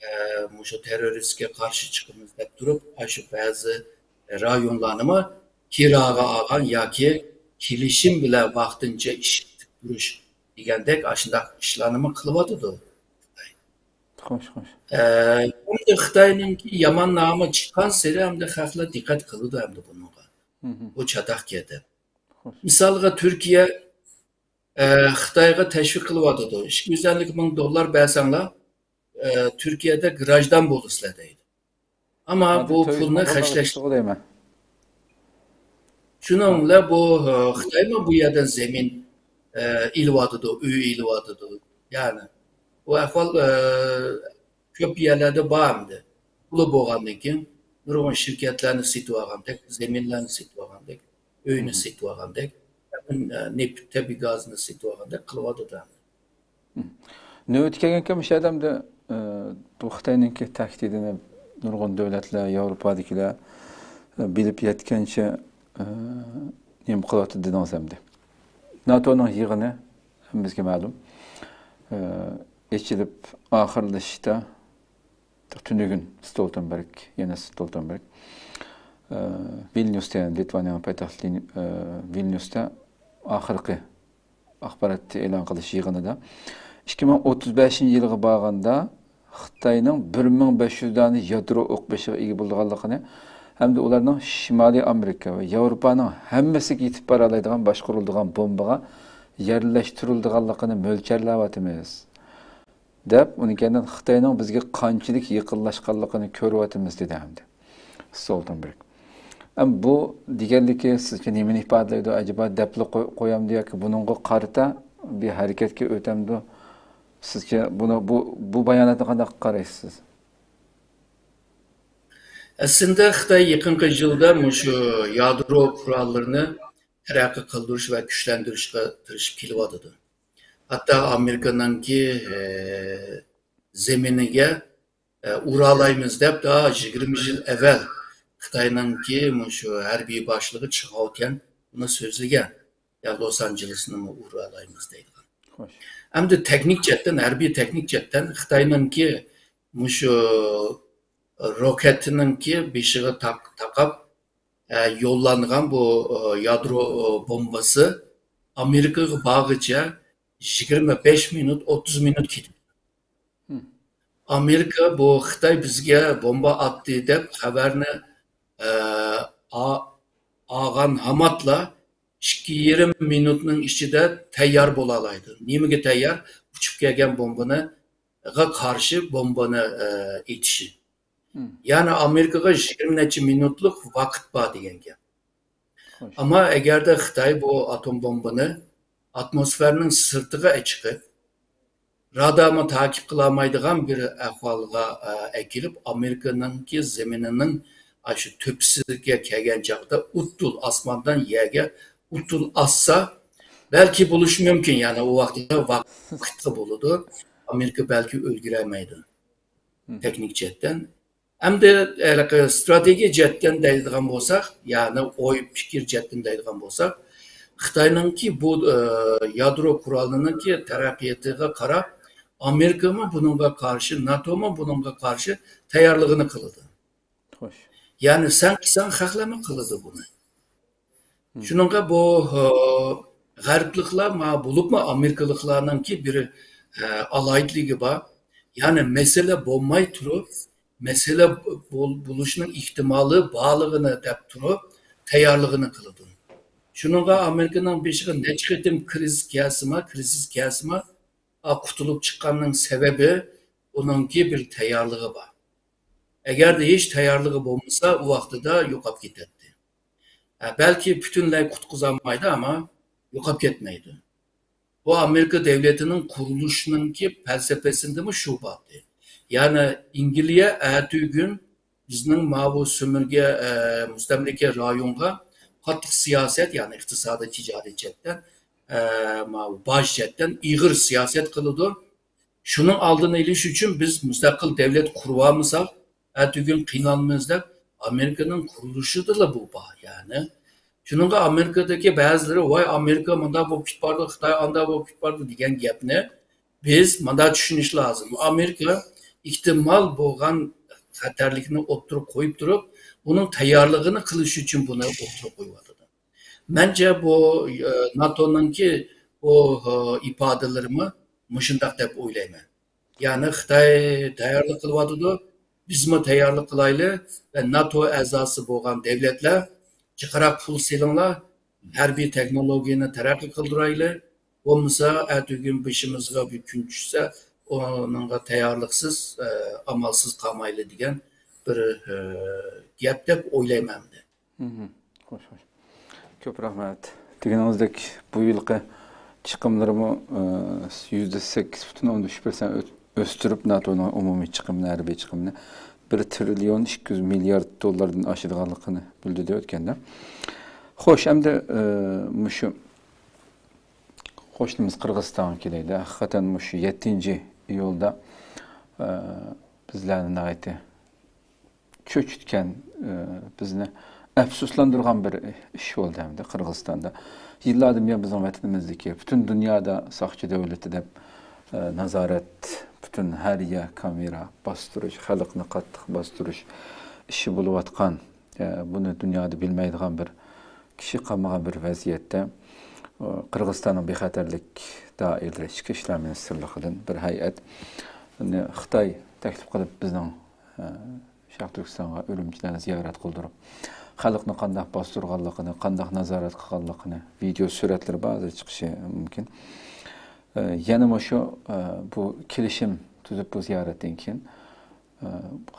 ئە، مۇشۇ تېررورىستكە قارشى چىقىمىز دەپ تۇرۇپ، ئاشۇ بەزى رايونلارنىمۇ كىراغا ئالغان ياكى كېلىشىم بىلەن ۋاقتىنچە ئىشلىتىپ تۇرۇش دېگەندەك ئاشۇنداق ئىشلارنىمۇ قىلىۋاتىدۇ. خوش، خوش. ئە، ئەمدى خىتاينىڭكى يامان نامى چىققانسېرى ئەمدى خەقلەر دىققەت قىلىدۇ ئەمدى بۇنىڭغا. بۇ چاتاق گەپ. خوش. مىسالغا تۈركىيە، ئە، خىتايغا تەشۋىق قىلىۋاتىدۇ. ئىككى يۈز ئەللىك مىڭ دوللار بەرسەڭلار، ئە، تۈركىيەدە گراژدان بولىسىلەر دەيدۇ. ئەمما بۇ پۇلنى خەجلەش دەيمەن. شۇنىڭ بىلەن بۇ، ئە، خىتايمۇ بۇ يەردىن زېمىن، ئە، ئېلىۋاتىدۇ، ئۆي ئېلىۋاتىدۇ. يەنى بۇ ئەھۋال، ئە، كۆپ يەرلەردە بار ئەمدى. پۇلى بولغاندىن كېيىن نۇرغۇن شىركەتلەرنى سېتىۋالغاندەك، زېمىنلەرنى سېتىۋالغاندەك، ئۆينى سېتىۋالغاندەك، ئە، نېفىت، تەبىئىي گازنى سېتىۋالغاندەك قىلىۋاتىدۇ ئەمدى. نۆۋىتى كەلگەنكەن مۇشۇ ئادەمدە، ئە، بۇ خىتاينىڭكى تەھدىتىنى نۇرغۇن دۆلەتلەر، ياۋروپادىكىلەر، ئە، بىلىپ يەتكەنچە، ئە، نېمە قىلىۋاتىدۇ دېدىڭىز ئەمدى. ناتونىڭ يىغىنى ھەممىمىزگە مەلۇم. ئە، ئېچىلىپ ئاخىرلىشىشتا تۈنۈگۈن ستولتېنبېرگ، يەنە ستولتېنبېرگ، ئە، ۋىلنيۇستا، يەنى لىتۋانىيەنىڭ پايتەختى، ئە، ۋىلنيۇستا ئاخىرقى ئاخبارات ئېلان قىلىش يىغىنىدا ئىككى مىڭ ئوتتۇز بەشىنچى يىلغا بارغاندا خىتاينىڭ بىر مىڭ بەش يۈز دانە يادرو ئوق بېشىغا ئىگە بولىدىغانلىقىنى ھەمدە ئۇلارنىڭ شىمالىي ئامېرىكا ۋە ياۋروپانىڭ ھەممىسىگە يېتىپ بارالايدىغان باشقۇرۇلىدىغان بومبىغا يەرلەشتۈرۈلىدىغانلىقىنى مۆلچەرلەۋاتىمىز، دەپ، ئۇنىڭ كەينىدىن خىتاينىڭ بىزگە قانچىلىك يېقىنلاشقانلىقىنى كۆرۈۋاتىمىز، دېدى ھەمدە ستولتېنبېرگ. ئەم، بۇ دېگەنلىكى سىزچە نېمىنى ئىپادىلەيدۇ ئەجەبا، دەپلا قوي-، قويامدۇ ياكى بۇنىڭغا قارىتا بىر ھەرىكەتكە ئۆتەمدۇ؟ سىزچە بۇنى، بۇ، بۇ باياناتنى قانداق قارايسىز سىز؟ ئەسلىدە خىتاي يېقىنقى يىلدا مۇشۇ يادرو قوراللىرىنى تەرەققىي قىلدۇرۇش ۋە كۈچلەندۈرۈشكە تىرىشىپ كېلىۋاتىدۇ. ھەتتا ئامېرىكىنىڭكى، ئە، زېمىنىگە، ئە، ئۇرالايمىز دەپ، تا يىگىرمە يىل ئەۋۋەل خىتاينىڭكى مۇشۇ ھەربىي باشلىقى چىخاۋتيەن بۇنى سۆزلىگەن. يا لوس ئانژېلېسنىمۇ ئۇرالايمىز دەيدىغان. خوش. ئەمدى تېخنىك جەھەتتىن، ھەربىي تېخنىك جەھەتتىن خىتاينىڭكى مۇشۇ روكېتىنىڭكى بېشىغا تاق-، تاقاپ، ئە، يوللانغان بۇ، ئە، يادرو، ئە، بومبىسى ئامېرىكىغا بارغىچە يىگىرمە بەش مىنۇت، ئوتتۇز مىنۇت كېتىدۇ. ئامېرىكا بۇ خىتاي بىزگە بومبا ئاتتى دەپ خەۋەرنى، ئە، ئا-، ئالغان ھاماتلا ئىككى يېرىم مىنۇتنىڭ ئىچىدە تەييار بولالايدۇ. نېمىگە تەييار؟ ئۇچۇپ كەلگەن بومبىنىغا قارشى بومبىنى، ئە، ئېتىشى. يەنى ئامېرىكىغا يىگىرمە نەچچە مىنۇتلۇق ۋاقىت بار دېگەن گەپ. خوش. ئەمما ئەگەردە خىتاي بۇ ئاتوم بومبىنى ئاتموسفېرانىڭ سىرتىغا چىقىپ، رادارمۇ تاقىپ قىلالمايدىغان بىر ئەھۋالغا، ئە، ئەكېلىپ، ئامېرىكىنىڭكى زېمىنىنىڭ ئاشۇ تۆپىسىگە كەلگەن چاغدا ئۇددۇل ئاسماندىن يەرگە ئۇددۇل ئاتسا، بەلكى بولۇشى مۇمكىن، يەنى ئۇ ۋاقىتتا ۋاقىتقا بولىدۇ. ئامېرىكا بەلكى ئۆلگۈرەلمەيدۇ تېخنىك جەھەتتىن. ئەمدى ھېلىقى ستراتېگىيە جەھەتتىن دەيدىغان بولساق، يەنى ئوي پىكىر جەھەتتىن دەيدىغان بولساق، خىتاينىڭكى بۇ، ئە، يادرو قورالىنىڭكى تەرەققىياتىغا قاراپ، ئامېرىكىمۇ بۇنىڭغا قارشى، ناتومۇ بۇنىڭغا قارشى تەييارلىقىنى قىلىدۇ. خوش. يەنى سەن قىلساڭ، خەقلەرمۇ قىلىدۇ بۇنى. شۇنىڭغا بۇ، ئە، غەربلىكلەر، ما-، بولۇپمۇ ئامېرىكىلىقلارنىڭكى بىر، ئە، ئالاھىدىلىكى بار. يەنى مەسىلە بولماي تۇرۇپ، مەسىلە بول-، بولۇشنىڭ ئېھتىمالى بارلىقىنى دەپ تۇرۇپ، تەييارلىقىنى قىلىدۇ. شۇنىڭغا ئامېرىكىنىڭ بېشىغا نەچچە قېتىم كىرىزىس كەلسىمۇ، كىرىزىس كەلسىمۇ، ئا، قۇتۇلۇپ چىققاننىڭ سەۋەبى ئۇنىڭكى بىر تەييارلىقى بار. ئەگەردە ھېچ تەييارلىقى بولمىسا، ئۇ ۋاقتىدا يوقاپ كېتەتتى. ئە، بەلكى پۈتۈنلەي قۇتقۇزالمايدۇ، ئەمما يوقاپ كەتمەيدۇ. بۇ ئامېرىكا دۆلىتىنىڭ قۇرۇلۇشىنىڭكى پەلسەپىسىدىمۇ شۇ بار ئىدى. يەنى ئەنگلىيە ئەتىگۈن بىزنىڭ ماۋۇ سۆمۈرگە، ئە، مۇستەملىكە رايونغا قاتتىق سىياسەت، يەنى ئىقتىسادىي، تىجارىي جەھەتتىن، ئە، ماۋۇ باج جەھەتتىن ئېغىر سىياسەت قىلىدۇ. شۇنىڭ ئالدىنى ئېلىش ئۈچۈن بىز مۇستەقىل دۆلەت قۇرۇۋالمىساق، ئەتىگۈن قىينالمىز دەپ، ئامېرىكىنىڭ قۇرۇلۇشىدىلا بۇ بار، يەنى. شۇنىڭغا ئامېرىكىدىكى بەزىلىرى، ۋاي، ئامېرىكا مۇنداق بولۇپ كېتىپ بارىدۇ، خىتاي ئانداق بولۇپ كېتىپ بارىدۇ دېگەن گەپنى بىز مۇنداق چۈشىنىش لازىم. ئامېرىكا ئېھتىمال بولغان خەتەرلىكنى ئوتتۇرىغا قويۇپ تۇرۇپ، ئۇنىڭ تەييارلىقىنى قىلىش ئۈچۈن بۇنى ئوتتۇرىغا قويۇۋاتىدۇ. مەنچە بۇ، ئە، ناتونىڭكى بۇ، ئە، ئىپادىلىرىمۇ مۇشۇنداق دەپ ئويلايمەن. يەنى خىتاي تەييارلىق قىلىۋاتىدۇ، بىزمۇ تەييارلىق قىلايلى ۋە ناتو ئەزاسى بولغان دۆلەتلەر جىقراق پۇل سېلىڭلار، ھەربىي تېخنولوگىيەنى تەرەققىي قىلدۇرايلى، بولمىسا ئەتىگۈن بېشىمىزغا بىر كۈن چۈشسە، ئۇنىڭغا تەييارلىقسىز، ئە، ئامالسىز قالمايلى دېگەن بىر، ئە، گەپ دەپ ئويلايمەن مەن. مهم. خوش، خوش. كۆپ رەھمەت. دېگىنىڭىزدەك، بۇ يىلقى چىقىملىرىمۇ، ئە، يۈزدە سەككىز پۈتۈن ئوندىن ئۈچ پىرسەنت ئۆت-، ئۆستۈرۈپ، ناتونىڭ ئومۇمىي چىقىمىنى، ھەربىي چىقىمىنى بىر تىرىليون ئىككى يۈز مىليارد دوللاردىن ئاشىدىغانلىقىنى بىلدۈردى ئۆتكەندە. خوش، ئەمدى، ئە، مۇشۇ قوشنىمىز قىرغىزىستانغا كېلەيلى. ھەقىقەتەن مۇشۇ يەتتىنچى ئىيۇلدا، ئە، بىزلەرنى ناھايىتى چۆچۈتكەن، ئە، بىزنى ئەپسۇسلاندۇرغان بىر ئىش بولدى ئەمدى قىرغىزىستاندا. يىللاردىن بۇيان بىزنىڭ ۋەتىنىمىزدىكى پۈتۈن دۇنيادا ساقچى دۆلىتى دەپ، ئە، نازارەت، پۈتۈن ھەر يەر كامېرا باستۇرۇش، خەلقنى قاتتىق باستۇرۇش ئىشى بولۇۋاتقان، ئە، بۇنى دۇنيادا بىلمەيدىغان بىر كىشى قالمىغان بىر ۋەزىيەتتە، ئە، قىرغىزىستاننىڭ بىخەتەرلىك دائىرىلىرى ئىچكى ئىشلار مىنىستىرلىقىدىن بىر ھەيئەت، خىتاي تەكلىپ قىلىپ بىزنىڭ، ئە، شەرقىي تۈركىستانغا ئۈرۈمچىلەرنى زىيارەت قىلدۇرۇپ، خەلقنى قانداق باستۇرغانلىقىنى، قانداق نازارەت قىلغانلىقىنى، ۋىدېئو سۈرەتلىرى بار، ھازىر چىقىشى مۇمكىن. ئە، يەنە مۇشۇ، ئە، بۇ كېلىشىم تۈزۈپ بۇ زىيارەتتىن كېيىن، ئە،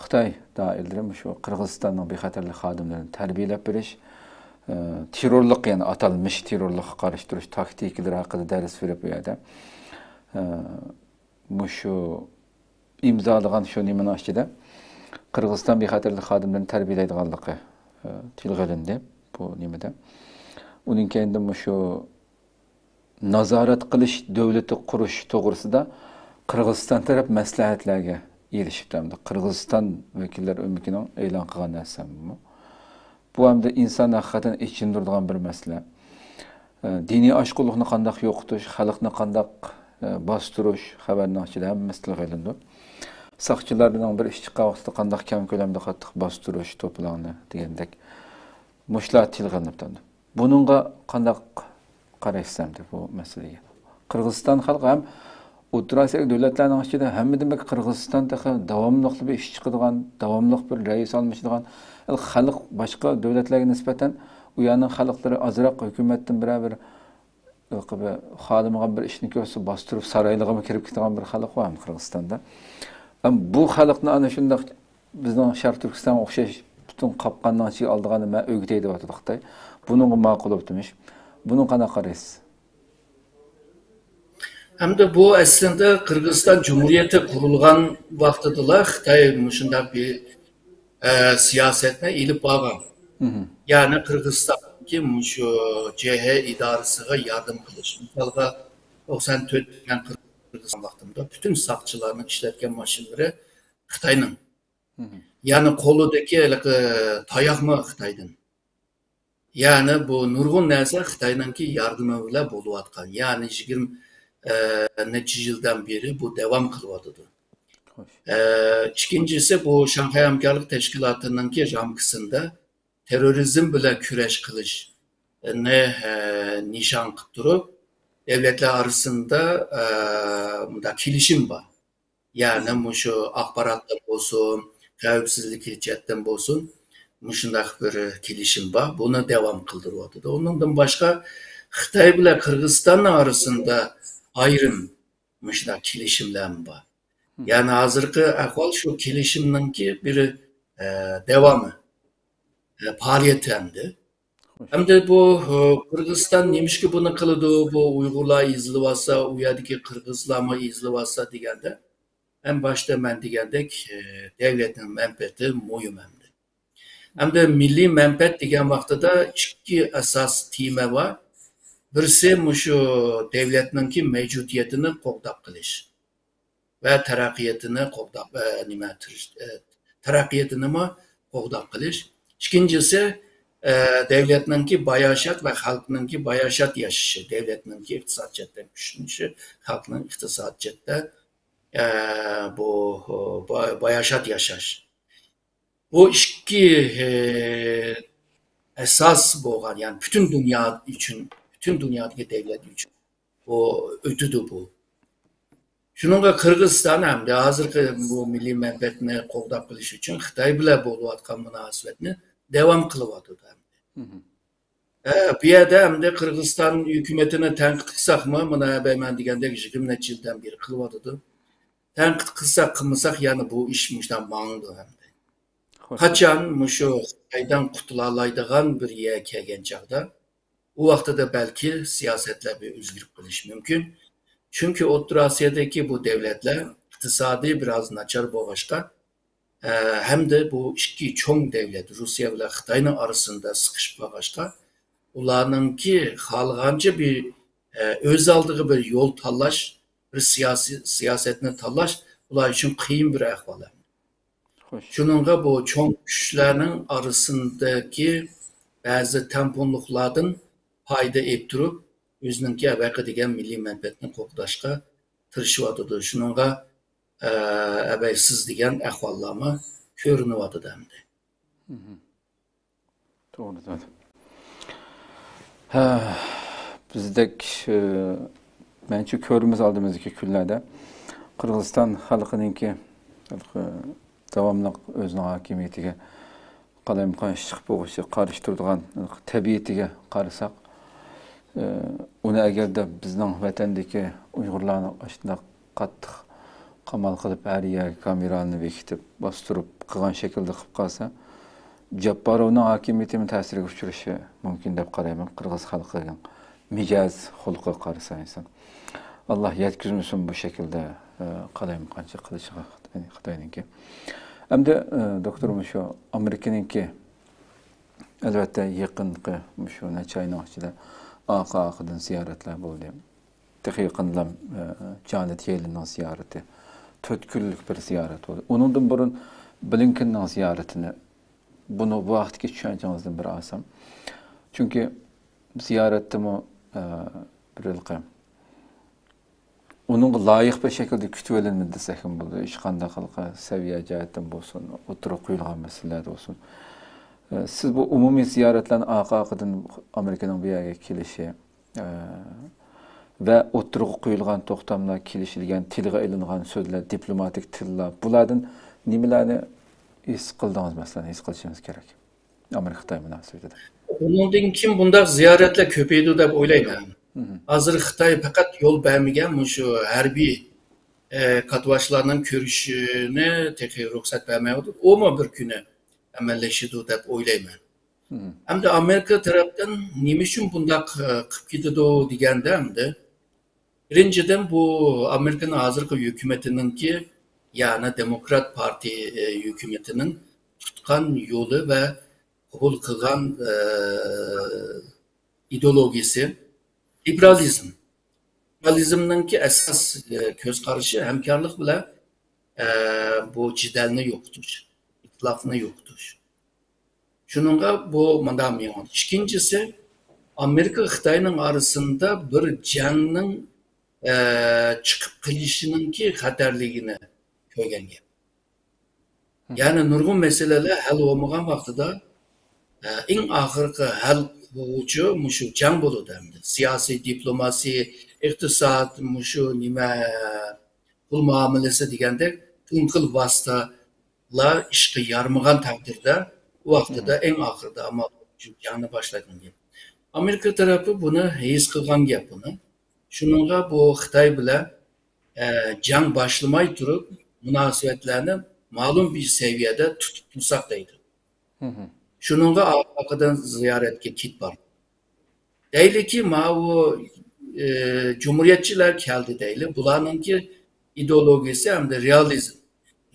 خىتاي دائىرىلىرى مۇشۇ قىرغىزىستاننىڭ بىخەتەرلىك خادىملىرىنى تەربىيەلەپ بېرىش، ئە، تېررورلۇق، يەنى ئاتالمىش تېررورلۇققا قارشى تۇرۇش تاكتىكىلىرى ھەققىدە دەرس بېرىپ، بۇ يەردە، ئە، مۇشۇ ئىمزالىغان شۇ نېمىنىڭ ئىچىدە قىرغىزىستان بىخەتەرلىك خادىملىرىنى تەربىيەلەيدىغانلىقى، ئە، تىلغا ئېلىندى بۇ نېمىدە. ئۇنىڭ كەينىدىن مۇشۇ نازارەت قىلىش دۆلىتى قۇرۇش توغرىسىدا قىرغىزىستان تەرەپ مەسلىھەتلەرگە ئېرىشىپتۇ. ئەمدى قىرغىزىستان ۋەكىللەر ئۆمىكىنىڭ ئېلان قىلغان نەرسە بۇ. بۇ ئەمدى ئىنسان ھەقىقەتەن ئېچىندۇرىدىغان بىر مەسىلە. ئە، دىنىي ئاشقۇنلۇقنى قانداق يوقىتىش، خەلقنى قانداق، ئە، باستۇرۇش خەۋەرنىڭ ئىچىدە ھەممىسى تىلغا ئېلىنىدۇ. ساقچىلارنىڭ بىر ئىش چىققان ۋاقتىدا قانداق كەڭ كۆلەمدە قاتتىق باستۇرۇش، توپىلاڭنى دېگەندەك. مۇشۇلار تىلغا ئېلىنىپ تۇرىدۇ. بۇنىڭغا قانداق قارايسىز ئەمدى بۇ مەسىلىگە؟ قىرغىزىستان خەلقى ھەم ئوتتۇرا ئاسىيادىكى دۆلەتلەرنىڭ ئىچىدە ھەممىدىن بەك قىرغىزىستان تېخى داۋاملىق بىر ئىش چىقىدىغان، داۋاملىق بىر رەئىس ئالمىشىدىغان، خەلق باشقا دۆلەتلەرگە نىسبەتەن ئۇ يەرنىڭ خەلقلىرى ئازراق ھۆكۈمەتتىن بىرەر بىر خالىمىغان بىر ئىشنى كۆرسە باستۇرۇپ سارايلىرىغىمۇ كىرىپ كېتىدىغان بىر خەلق بار ھەم قىرغىزىستاندا. ھەم بۇ خەلقنى ئانا شۇنداق بىزنىڭ شەرقىي تۈركىستانغا ئوخشاش پۈتۈن قاپقاننىڭ ئىچىگە ئالىدىغاننى مەن ئۆگىتەي دەۋاتىدۇ خىتاي. بۇنىڭغا ماقۇل ئوپتىمىش. بۇنىڭغا قانداق قارايسىز؟ ھەمدە بۇ ئەسلىندە قىرغىزىستان جۇمھۇرىيىتى قۇرۇلغان ۋاقتىدىلا خىتاي مۇشۇنداق بىر، ئە، سىياسەتنى ئېلىپ بارغان. مهم. يەنى قىرغىزىستاننىڭكى مۇشۇ جې ھې ئىدارىسىغا ياردەم قىلىش. مىسالغا، توقسان تۆت دېگەن قىرغىزىستان ۋاقتىمدا پۈتۈن ساقچىلارنىڭ ئىشلەتكەن ماشىنىلىرى خىتاينىڭ. مهم. يەنى قولىدىكى ھېلىقى تاياقمۇ خىتايدىن. يەنى بۇ نۇرغۇن نەرسە خىتاينىڭكى ياردىمى بىلەن بولۇۋاتقان. يەنى يىگىرمە، ئە، نەچچە يىلدىن بېرى بۇ داۋام قىلىۋاتىدۇ. خوش. ئە، ئىككىنچىسى، بۇ شاڭخەي ھەمكارلىق تەشكىلاتىنىڭكى رامكىسىندا تېررورىزم بىلەن كۈرەش قىلىش، نى نىشان قىلىپ تۇرۇپ، دۆلەتلەر ئارىسىدا مۇنداق كېلىشىم بار. يەنى مۇشۇ ئاخباراتتا بولسۇن، خەۋپسىزلىك جەھەتتىن بولسۇن، مۇشۇنداق بىر كېلىشىم بار. بۇنى داۋام قىلدۇرۇۋاتىدۇ. ئۇنىڭدىن باشقا، خىتاي بىلەن قىرغىزىستاننىڭ ئارىسىدا ئايرىم مۇشۇنداق كېلىشىملەرمۇ بار. يەنى ھازىرقى ئەھۋال شۇ كېلىشىمنىڭكى بىر، ئە، داۋامى، ئە، پائالىيىتى ئەمدى. ئەمدى بۇ، ئە، قىرغىزىستان نېمىشقا بۇنى قىلىدۇ؟ بۇ ئۇيغۇرلار ئېزىلىۋاتسا، ئۇ يەردىكى قىرغىزلارمۇ ئېزىلىۋاتسا دېگەندە، ئەڭ باشتا مەن دېگەندەك، ئە، دۆلەتنىڭ مەنپەئەتى مۇھىم ئەمدى. ئەمدى مىللىي مەنپەئەت دېگەن ۋاقتىدا ئىككى ئاساس تېما بار. بىرسى مۇشۇ دۆلەتنىڭكى مەۋجۇدىيىتىنى قوغداپ قېلىش ۋە تەرەققىياتىنى قوغداپ، ئە، نېمە، تىرىش-، ئە، تەرەققىياتىنىمۇ قوغداپ قېلىش. ئىككىنچىسى، ئە، دۆلەتنىڭكى باياشات ۋە خەلقنىڭكى باياشات ياشىشى، دۆلەتنىڭكى ئىقتىساد جەھەتتە كۈچلىنىشى، خەلقنىڭ ئىقتىساد جەھەتتە، ئە، بۇ، با-، باياشات ياشاش. بۇ ئىككى، ئە، ئاساس بولغان، يەنى پۈتۈن دۇنيا ئۈچۈن، پۈتۈن دۇنيادىكى دۆلەت ئۈچۈن بۇ ئۆتىدۇ بۇ. شۇنىڭغا قىرغىزىستان ئەمدى ھازىرقى بۇ مىللىي مەنپەئەتنى قوغداپ قېلىش ئۈچۈن خىتاي بىلەن بولۇۋاتقان مۇناسىۋەتنى داۋام قىلىۋاتىدۇ ئەمدى. ھە، بۇ يەردە ئەمدى قىرغىزىستان ھۆكۈمىتىنى تەنقىد قىلساقمۇ، مانا ھەبەي مەن دېگەندەك يىگىرمە نەچچە يىلدىن بېرى قىلىۋاتىدۇ. تەنقىد قىلساق، قىلمىساق، يەنە بۇ ئىش مۇشۇنداق ماڭىدۇ ئەمدى. قاچان مۇشۇ خىتايدىن قۇتۇلالايدىغان بىر يەرگە كەلگەن چاغدا، ئۇ ۋاقتىدا بەلكى سىياسەتلەر بىر ئۆزگىرىپ قېلىشى مۇمكىن. چۈنكى ئوتتۇرا ئاسىيادىكى بۇ دۆلەتلەر ئىقتىسادىي بىراز ناچار بولغاچقا، ئە، ھەمدە بۇ ئىككى چوڭ دۆلەت، روسىيە بىلەن خىتاينىڭ ئارىسىدا سىقىشىپ قالغاچقا، ئۇلارنىڭكى خالىغانچە بىر، ئە، ئۆز ئالدىغا بىر يول تاللاش، بىر سىياسىي، سىياسەتنى تاللاش ئۇلار ئۈچۈن قىيىن بىر ئەھۋال. خوش. شۇنىڭغا بۇ چوڭ كۈچلەرنىڭ ئارىسىدىكى بەزى تەڭپۇڭلۇقلاردىن پايدا ئېلىپ تۇرۇپ، ئۆزىنىڭكى ئەۋەقە دېگەن مىللىي مەنپەئەتنى قوغداشقا تىرىشىۋاتىدۇ. شۇنىڭغا، ئە، ئەبەيسىز دېگەن ئەھۋاللارمۇ كۆرۈنۈۋاتىدۇ ئەمدى. توغرا، توغرا. ھە، بىزدەك، ئى، مەنچە كۆرىمىز ئالدىمىزدىكى كۈنلەردە قىرغىزىستان خەلقىنىڭكى داۋاملىق ئۆزىنىڭ ھاكىمىيىتىگە قالايمىقان ئىش چىقىپ بولغۇچە قارشى تۇرىدىغان تەبىئىتىگە قارىساق، ئى، ئۇنى ئەگەردە بىزنىڭ ۋەتەندىكى ئۇيغۇرلارنى ئاشۇنداق قاتتىق قامال قىلىپ، ھەر يەرگە كامېرالارنى بېكىتىپ، باستۇرۇپ قىلغان شەكىلدە قىلىپ قالسا، جاپپاروۋنىڭ ھاكىمىيىتىمۇ تەسىرگە ئۇچرىشى مۇمكىن دەپ قارايمەن، قىرغىز خەلقىنىڭ مىجەز خۇلقىغا قارىسا ئىنسان. ئاللا يەتكۈزمىسۇن بۇ شەكىلدە، ئە، قالايمىقانچىلىق قىلىشىغا خىتاي-، خىتاينىڭكى. ئەمدى، ئە، دوكتور، مۇشۇ ئامېرىكىنىڭكى، ئەلۋەتتە، يېقىنقى مۇشۇ نەچچە ئاينىڭ ئىچىدە ئارقا-ئارقىدىن زىيارەتلەر بولدى. تېخى يېقىندىلا، ئە، جانېت يېلېننىڭ زىيارىتى. تۆت كۈنلۈك بىر زىيارەت بولدى. ئۇنىڭدىن بۇرۇن بلىنكېننىڭ زىيارىتىنى، بۇنى، بۇ ھەقتىكى چۈشەنچىڭىزدىن بىر ئالسام. چۈنكى زىيارەتتىمۇ، ئە، بىر ھېلىقى ئۇنىڭغا لايىق بىر شەكىلدە كۈتۈۋېلىنمىدى دېسەكمۇ بولىدۇ. ھېچقانداق ھېلىقى سەۋىيە جەھەتتىن بولسۇن، ئوتتۇرىغا قويۇلغان مەسىلىلەردە بولسۇن. ئە، سىز بۇ ئومۇمىي زىيارەتلەرنى ئارقا-ئارقىدىن ئامېرىكىنىڭ بۇ يەرگە كېلىشى، ئە، ۋە ئوتتۇرىغا قويۇلغان توختاملار، كېلىشىلگەن، تىلغا ئېلىنغان سۆزلەر، دىپلوماتىك تىللار، بۇلاردىن نېمىلەرنى ھېس قىلدىڭىز، مەسىلەن، ھېس قىلىشىڭىز كېرەك ئامېرىكا-خىتاي مۇناسىۋىتىدە؟ بۇنىڭدىن كېيىن بۇنداق زىيارەتلەر كۆپىيىدۇ دەپ ئويلايمەن. ھازىر خىتاي پەقەت يول بەرمىگەن مۇشۇ ھەربىي، ئە، كاتتىباشلارنىڭ كۆرۈشۈشىنى تېخى رۇخسەت بەرمەيۋاتىدۇ. ئۇمۇ بىر كۈنى ئەمەلىيلىشىدۇ دەپ ئويلايمەن. ئەمدى ئامېرىكا تەرەپتىن نېمە ئۈچۈن بۇنداق، ئە، قىلىپ كېتىدۇ دېگەندە، ئەمدى بىرىنچىدىن، بۇ ئامېرىكىنىڭ ھازىرقى ھۆكۈمىتىنىڭكى، يەنى دېموكرات پارتىيە، ئە، ھۆكۈمىتىنىڭ تۇتقان يولى ۋە قوبۇل قىلغان، ئە، ئىدېئولوگىيىسى لىبېرالىزم. لىبېرالىزمنىڭكى ئاساس، ئە، كۆز قارىشى ھەمكارلىق بىلەن، ئە، بۇ جېدەلنى يوقىتىش، ئىختىلاپنى يوقىتىش. شۇنىڭغا بۇ مۇنداق مېڭىدۇ. ئىككىنچىسى، ئامېرىكا خىتاينىڭ ئارىسىدا بىر جەڭنىڭ، ئە، چىقىپ قېلىشىنىڭكى خەتەرلىكىنى كۆرگەن گەپ. يەنى نۇرغۇن مەسىلىلەر ھەل بولمىغان ۋاقتىدا، ئە، ئەڭ ئاخىرقى ھەل بولغۇچى مۇشۇ جەڭ بولىدۇ ئەمدى. سىياسىي، دىپلوماسىي، ئىقتىساد، مۇشۇ نېمە، پۇل مۇئامىلىسى دېگەندەك پۈتۈن خىل ۋاسىتىلار ئىشقا يارىمىغان تەقدىردە، ئۇ ۋاقتىدا ئەڭ ئاخىرىدا ئامال شۇ جەڭنى باشلايدىغان گەپ. ئامېرىكا تەرەپى بۇنى ھېس قىلغان گەپ بۇنى. شۇنىڭغا بۇ خىتاي بىلەن، ئە، جەڭ باشلىماي تۇرۇپ، مۇناسىۋەتلەرنى مەلۇم بىر سەۋىيەدە تۇتۇپ تۇرساق دەيدۇ. شۇنىڭغا ئارقىدىن زىيارەتكە كېتىپ بار. دەيلىكى، ماۋۇ، ئى، جۇمھۇرىيەتچىلەر كەلدى دەيلى. بۇلارنىڭكى ئىدېئولوگىيىسى ئەمدى رېئالىزم.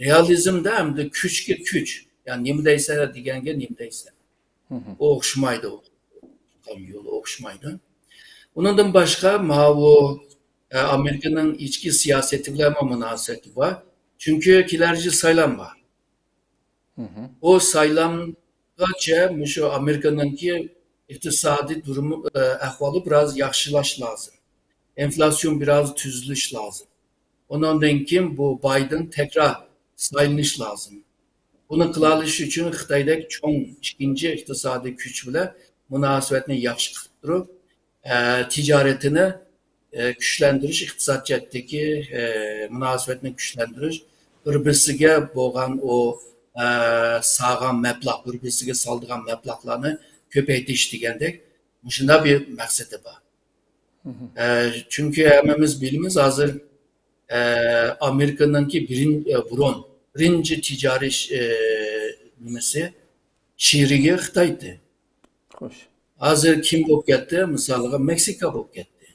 رېئالىزمدا ئەمدى كۈچكە كۈچ. يەنى نېمە دەيسەن دېگەنگە نېمە دەيسەن. ئۇ ئوخشىمايدۇ. يولى ئوخشىمايدۇ. ئۇنىڭدىن باشقا ماۋۇ، ئە، ئامېرىكىنىڭ ئىچكى سىياسىتى بىلەنمۇ مۇناسىۋىتى بار. چۈنكى كېلەر يىل سايلام بار. ئۇ سايلامغىچە مۇشۇ ئامېرىكىنىڭكى ئىقتىسادىي دۇرۇمى، ئە، ئەھۋالى بىراز ياخشىلاش لازىم. ئېنفلاتسىيون بىراز تۈزىلىش لازىم. ئۇنىڭدىن كېيىن بۇ بايدېن تەكرار سايلىنىش لازىم. بۇنى قىلالىشى ئۈچۈن خىتايدەك چوڭ ئىككىنچى ئىقتىسادىي كۈچ بىلەن مۇناسىۋەتنى ياخشى قىلىپ تۇرۇپ، ئە، تىجارىتىنى، ئە، كۈچلەندۈرۈش، ئىقتىساد جەھەتتىكى، ئە، مۇناسىۋەتنى كۈچلەندۈرۈش، بىر-بىرسىگە بولغان ئۇ، ئە، سالغان مەبلەغ، بىر-بىرسىگە سالىدىغان مەبلەغلەرنى كۆپەيتىش دېگەندەك مۇشۇنداق بىر مەقسىتى بار. ئە، چۈنكى ھەممىمىز بىلىمىز، ھازىر، ئە، ئامېرىكىنىڭكى بىرىن-، ئە، بۇرۇن بىرىنچى تىجارىي ش-، ئە، نېمىسى، شېرىكى خىتايدى. خوش. ھازىر كىم بولۇپ كەتتى؟ مىسالغا، مېكسىكا بولۇپ كەتتى.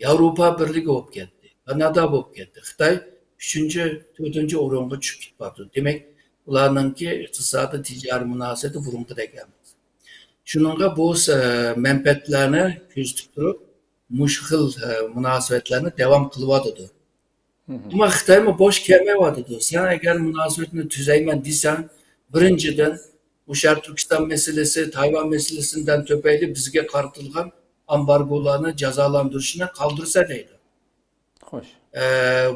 ياۋروپا بىرلىكى بولۇپ كەتتى. كانادا بولۇپ كەتتى. خىتاي ئۈچىنچى، تۆتىنچى ئورۇنغا چۈشۈپ كېتىپ بارىدۇ. دېمەك، ئۇلارنىڭكى ئىقتىسادىي تىجارىي مۇناسىۋىتى بۇرۇنقىدەك ئەمەس. شۇنىڭغا بۇ س-، مەنپەئەتلەرنى كۆزىتىپ تۇرۇپ، مۇشۇ خىل، ئە، مۇناسىۋەتلەرنى داۋام قىلىۋاتىدۇ. ئەمما خىتايمۇ بوش كەلمەيۋاتىدۇ. سەن ئەگەر مۇناسىۋەتنى تۈزەيمەن دېسەڭ، بىرىنچىدىن، بۇ شەرقىي تۈركىستان مەسىلىسى، تايۋان مەسىلىسىدىن تۈپەيلى بىزگە قارىتىلغان ئامبارگولارنى، جازالانتۇرۇشنى قالدۇرسا دەيدۇ. خوش. ئە،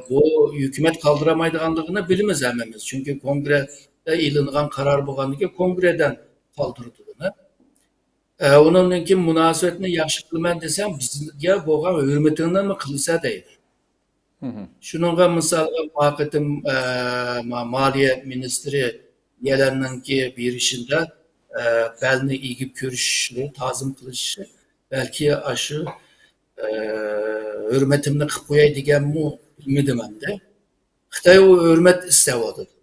بۇ ھۆكۈمەت قالدۇرالمايدىغانلىقىنى بىلىمىز ھەممىمىز. چۈنكى كونگرېدا ئېلىنغان قارار بولغاندىكىن كونگرېدىن قالدۇرىدۇ بۇنى. ئە، ئۇنىڭدىن كېيىن مۇناسىۋەتنى ياخشى قىلىمەن دېسەڭ، بىزگە بولغان ھۆرمىتىڭنىمۇ قىلىسەن دەيدۇ. شۇنىڭغا مىسالغا، ما قېتىم، ئە، ما-، مالىيە مىنىستىرى يەلەننىڭكى بېرىشىندە، ئە، بەلنى ئېگىپ كۆرۈشى، تازىم قىلىشى، بەلكى ئاشۇ، ئە، ھۆرمىتىمنى قىلىپ قوياي دېگەنمۇ بىلمىدىم ئەمدى. خىتاي ئۇ ھۆرمەت ئىستەۋاتىدۇ.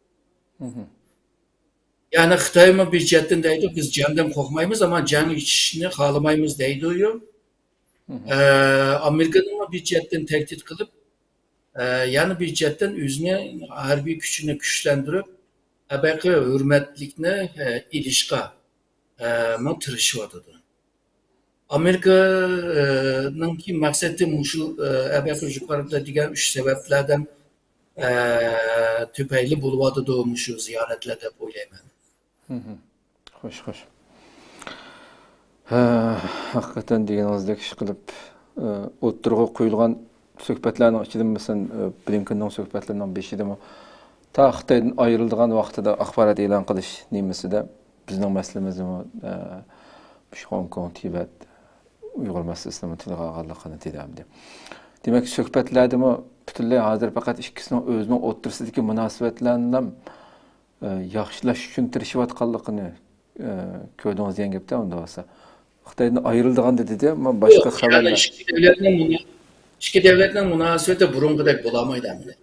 يەنى خىتايمۇ بىر جەھەتتىن دەيدۇ، بىز جەڭدىن قورقمايمىز، ئەمما جەڭ ئېچىشنى خالىمايمىز دەيدۇ. ئە، ئامېرىكىنىمۇ بىر جەھەتتىن تەھدىت قىلىپ، ئە، يەنە بىر جەھەتتىن ئۆزىنى ھەربىي كۈچىنى كۈچلەندۈرۈپ، ئەبەقى ھۆرمەتلىكنى، ئە، ئېلىشقا، ئە، مۇ تىرىشىۋاتىدۇ. ئامېرىكىنىڭكى مەقسىتى مۇشۇ، ئە، ئەبەقى يۇقىرىدا دېگەن ئۈچ سەۋەبلەردىن، ئە، تۈپەيلى بولۇۋاتىدۇ مۇشۇ زىيارەتلەر دەپ ئويلايمەن. خوش، خوش. ھە، ھەقىقەتەن دېگىنىڭىزدەك ئىش قىلىپ، ئە، ئوتتۇرىغا قويۇلغان سۆھبەتلەرنىڭ ئىچىدە، مەسىلەن، ئە، بلىنكېننىڭ سۆھبەتلىرىنىڭ بېشىدىمۇ تا خىتايدىن ئايرىلىدىغان ۋاقتىدا ئاخبارات ئېلان قىلىش نېمىسىدە بىزنىڭ مەسىلىمىزنىمۇ، ئە، مۇشۇ خوڭكوڭ، تىبەت، ئۇيغۇر مەسىلىسىنىمۇ تىلغا ئالغانلىقىنى دېدى ئەمدى. دېمەك، سۆھبەتلەردىمۇ پۈتۈنلەي ھازىر پەقەت ئىككىسىنىڭ ئۆزىنىڭ ئوتتۇرىسىدىكى مۇناسىۋەتلەرنىلا، ئە، ياخشىلاش ئۈچۈن تىرىشىۋاتقانلىقىنى، ئە، كۆردىڭىز دېگەن گەپتە ئۇنداق بولسا. خىتايدىن ئايرىلىدىغان دېدى، ئەمما باشقا ياق، يەنى خەۋەرلەر. ئىككى دۆلەتنىڭ مۇنا-، ئىككى دۆلەتنىڭ مۇناسىۋىتى بۇرۇنقىدەك بولالمايدۇ ئەمدى.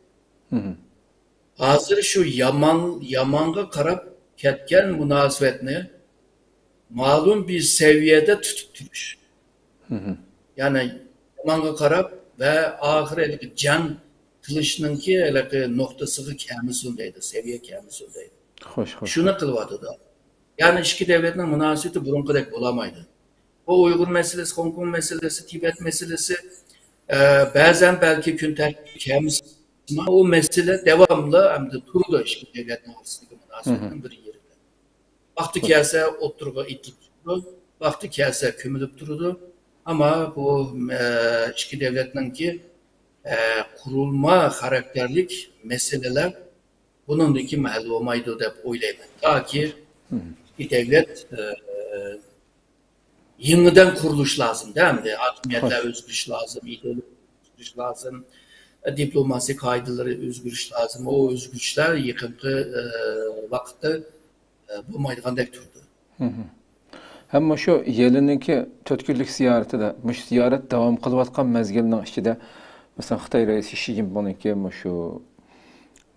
ھازىر شۇ يامان، يامانغا قاراپ كەتكەن مۇناسىۋەتنى مەلۇم بىر سەۋىيەدە تۇتۇپ تۇرۇش. يەنى يامانغا قاراپ ۋە ئاخىرى ھېلىقى جەڭ قىلىشنىڭكى ھېلىقى نۇقتىسىغا كەلمىسۇن دەيدۇ، سەۋىيە كەلمىسۇن دەيدۇ. خوش، خوش. شۇنى قىلىۋاتىدۇ. يەنى ئىككى دۆلەتنىڭ مۇناسىۋىتى بۇرۇنقىدەك بولالمايدۇ. بۇ ئۇيغۇر مەسىلىسى، خوڭكوڭ مەسىلىسى، تىبەت مەسىلىسى، ئە، بەزەن بەلكى كۈن تەرتىپكە كەلمىسىمۇ، ئۇ مەسىلە داۋاملىق ئەمدى تۇرىدۇ ئىككى دۆلەتنىڭ ئارىسىدىكى مۇناسىۋەتنىڭ بىر يېرىدە. ۋاقتى كەلسە ئوتتۇرىغا ئېتىلىپ تۇرىدۇ، ۋاقتى كەلسە كۆمۈلۈپ تۇرىدۇ. ئەمما بۇ، ئە، ئىككى دۆلەتنىڭكى، ئە، قۇرۇلما خاراكتېرلىك مەسىلىلەر بۇنىڭدىن كېيىن ھەل بولمايدۇ دەپ ئويلايمەن. تاكى ئىككى دۆلەت، ئە، يېڭىدىن قۇرۇلۇش لازىمدا، ئەمدى ھاكىمىيەتلەر ئۆزگىرىش لازىم، ئىدېئولوگىيە ئۆزگىرىش لازىم، دىپلوماسىيە قائىدىلىرى ئۆزگىرىش لازىم. ئۇ ئۆزگىرىشلەر يېقىنقى، ئە، ۋاقىتتا، ئە، بولمايدىغاندەك تۇرىدۇ. ھەم مۇشۇ يېلىنىڭكى تۆت كۈنلۈك زىيارىتىدە، مۇشۇ زىيارەت داۋام قىلىۋاتقان مەزگىلنىڭ ئىچىدە، مەسىلەن، خىتاي رەئىسى شى جىنپىڭنىڭكى مۇشۇ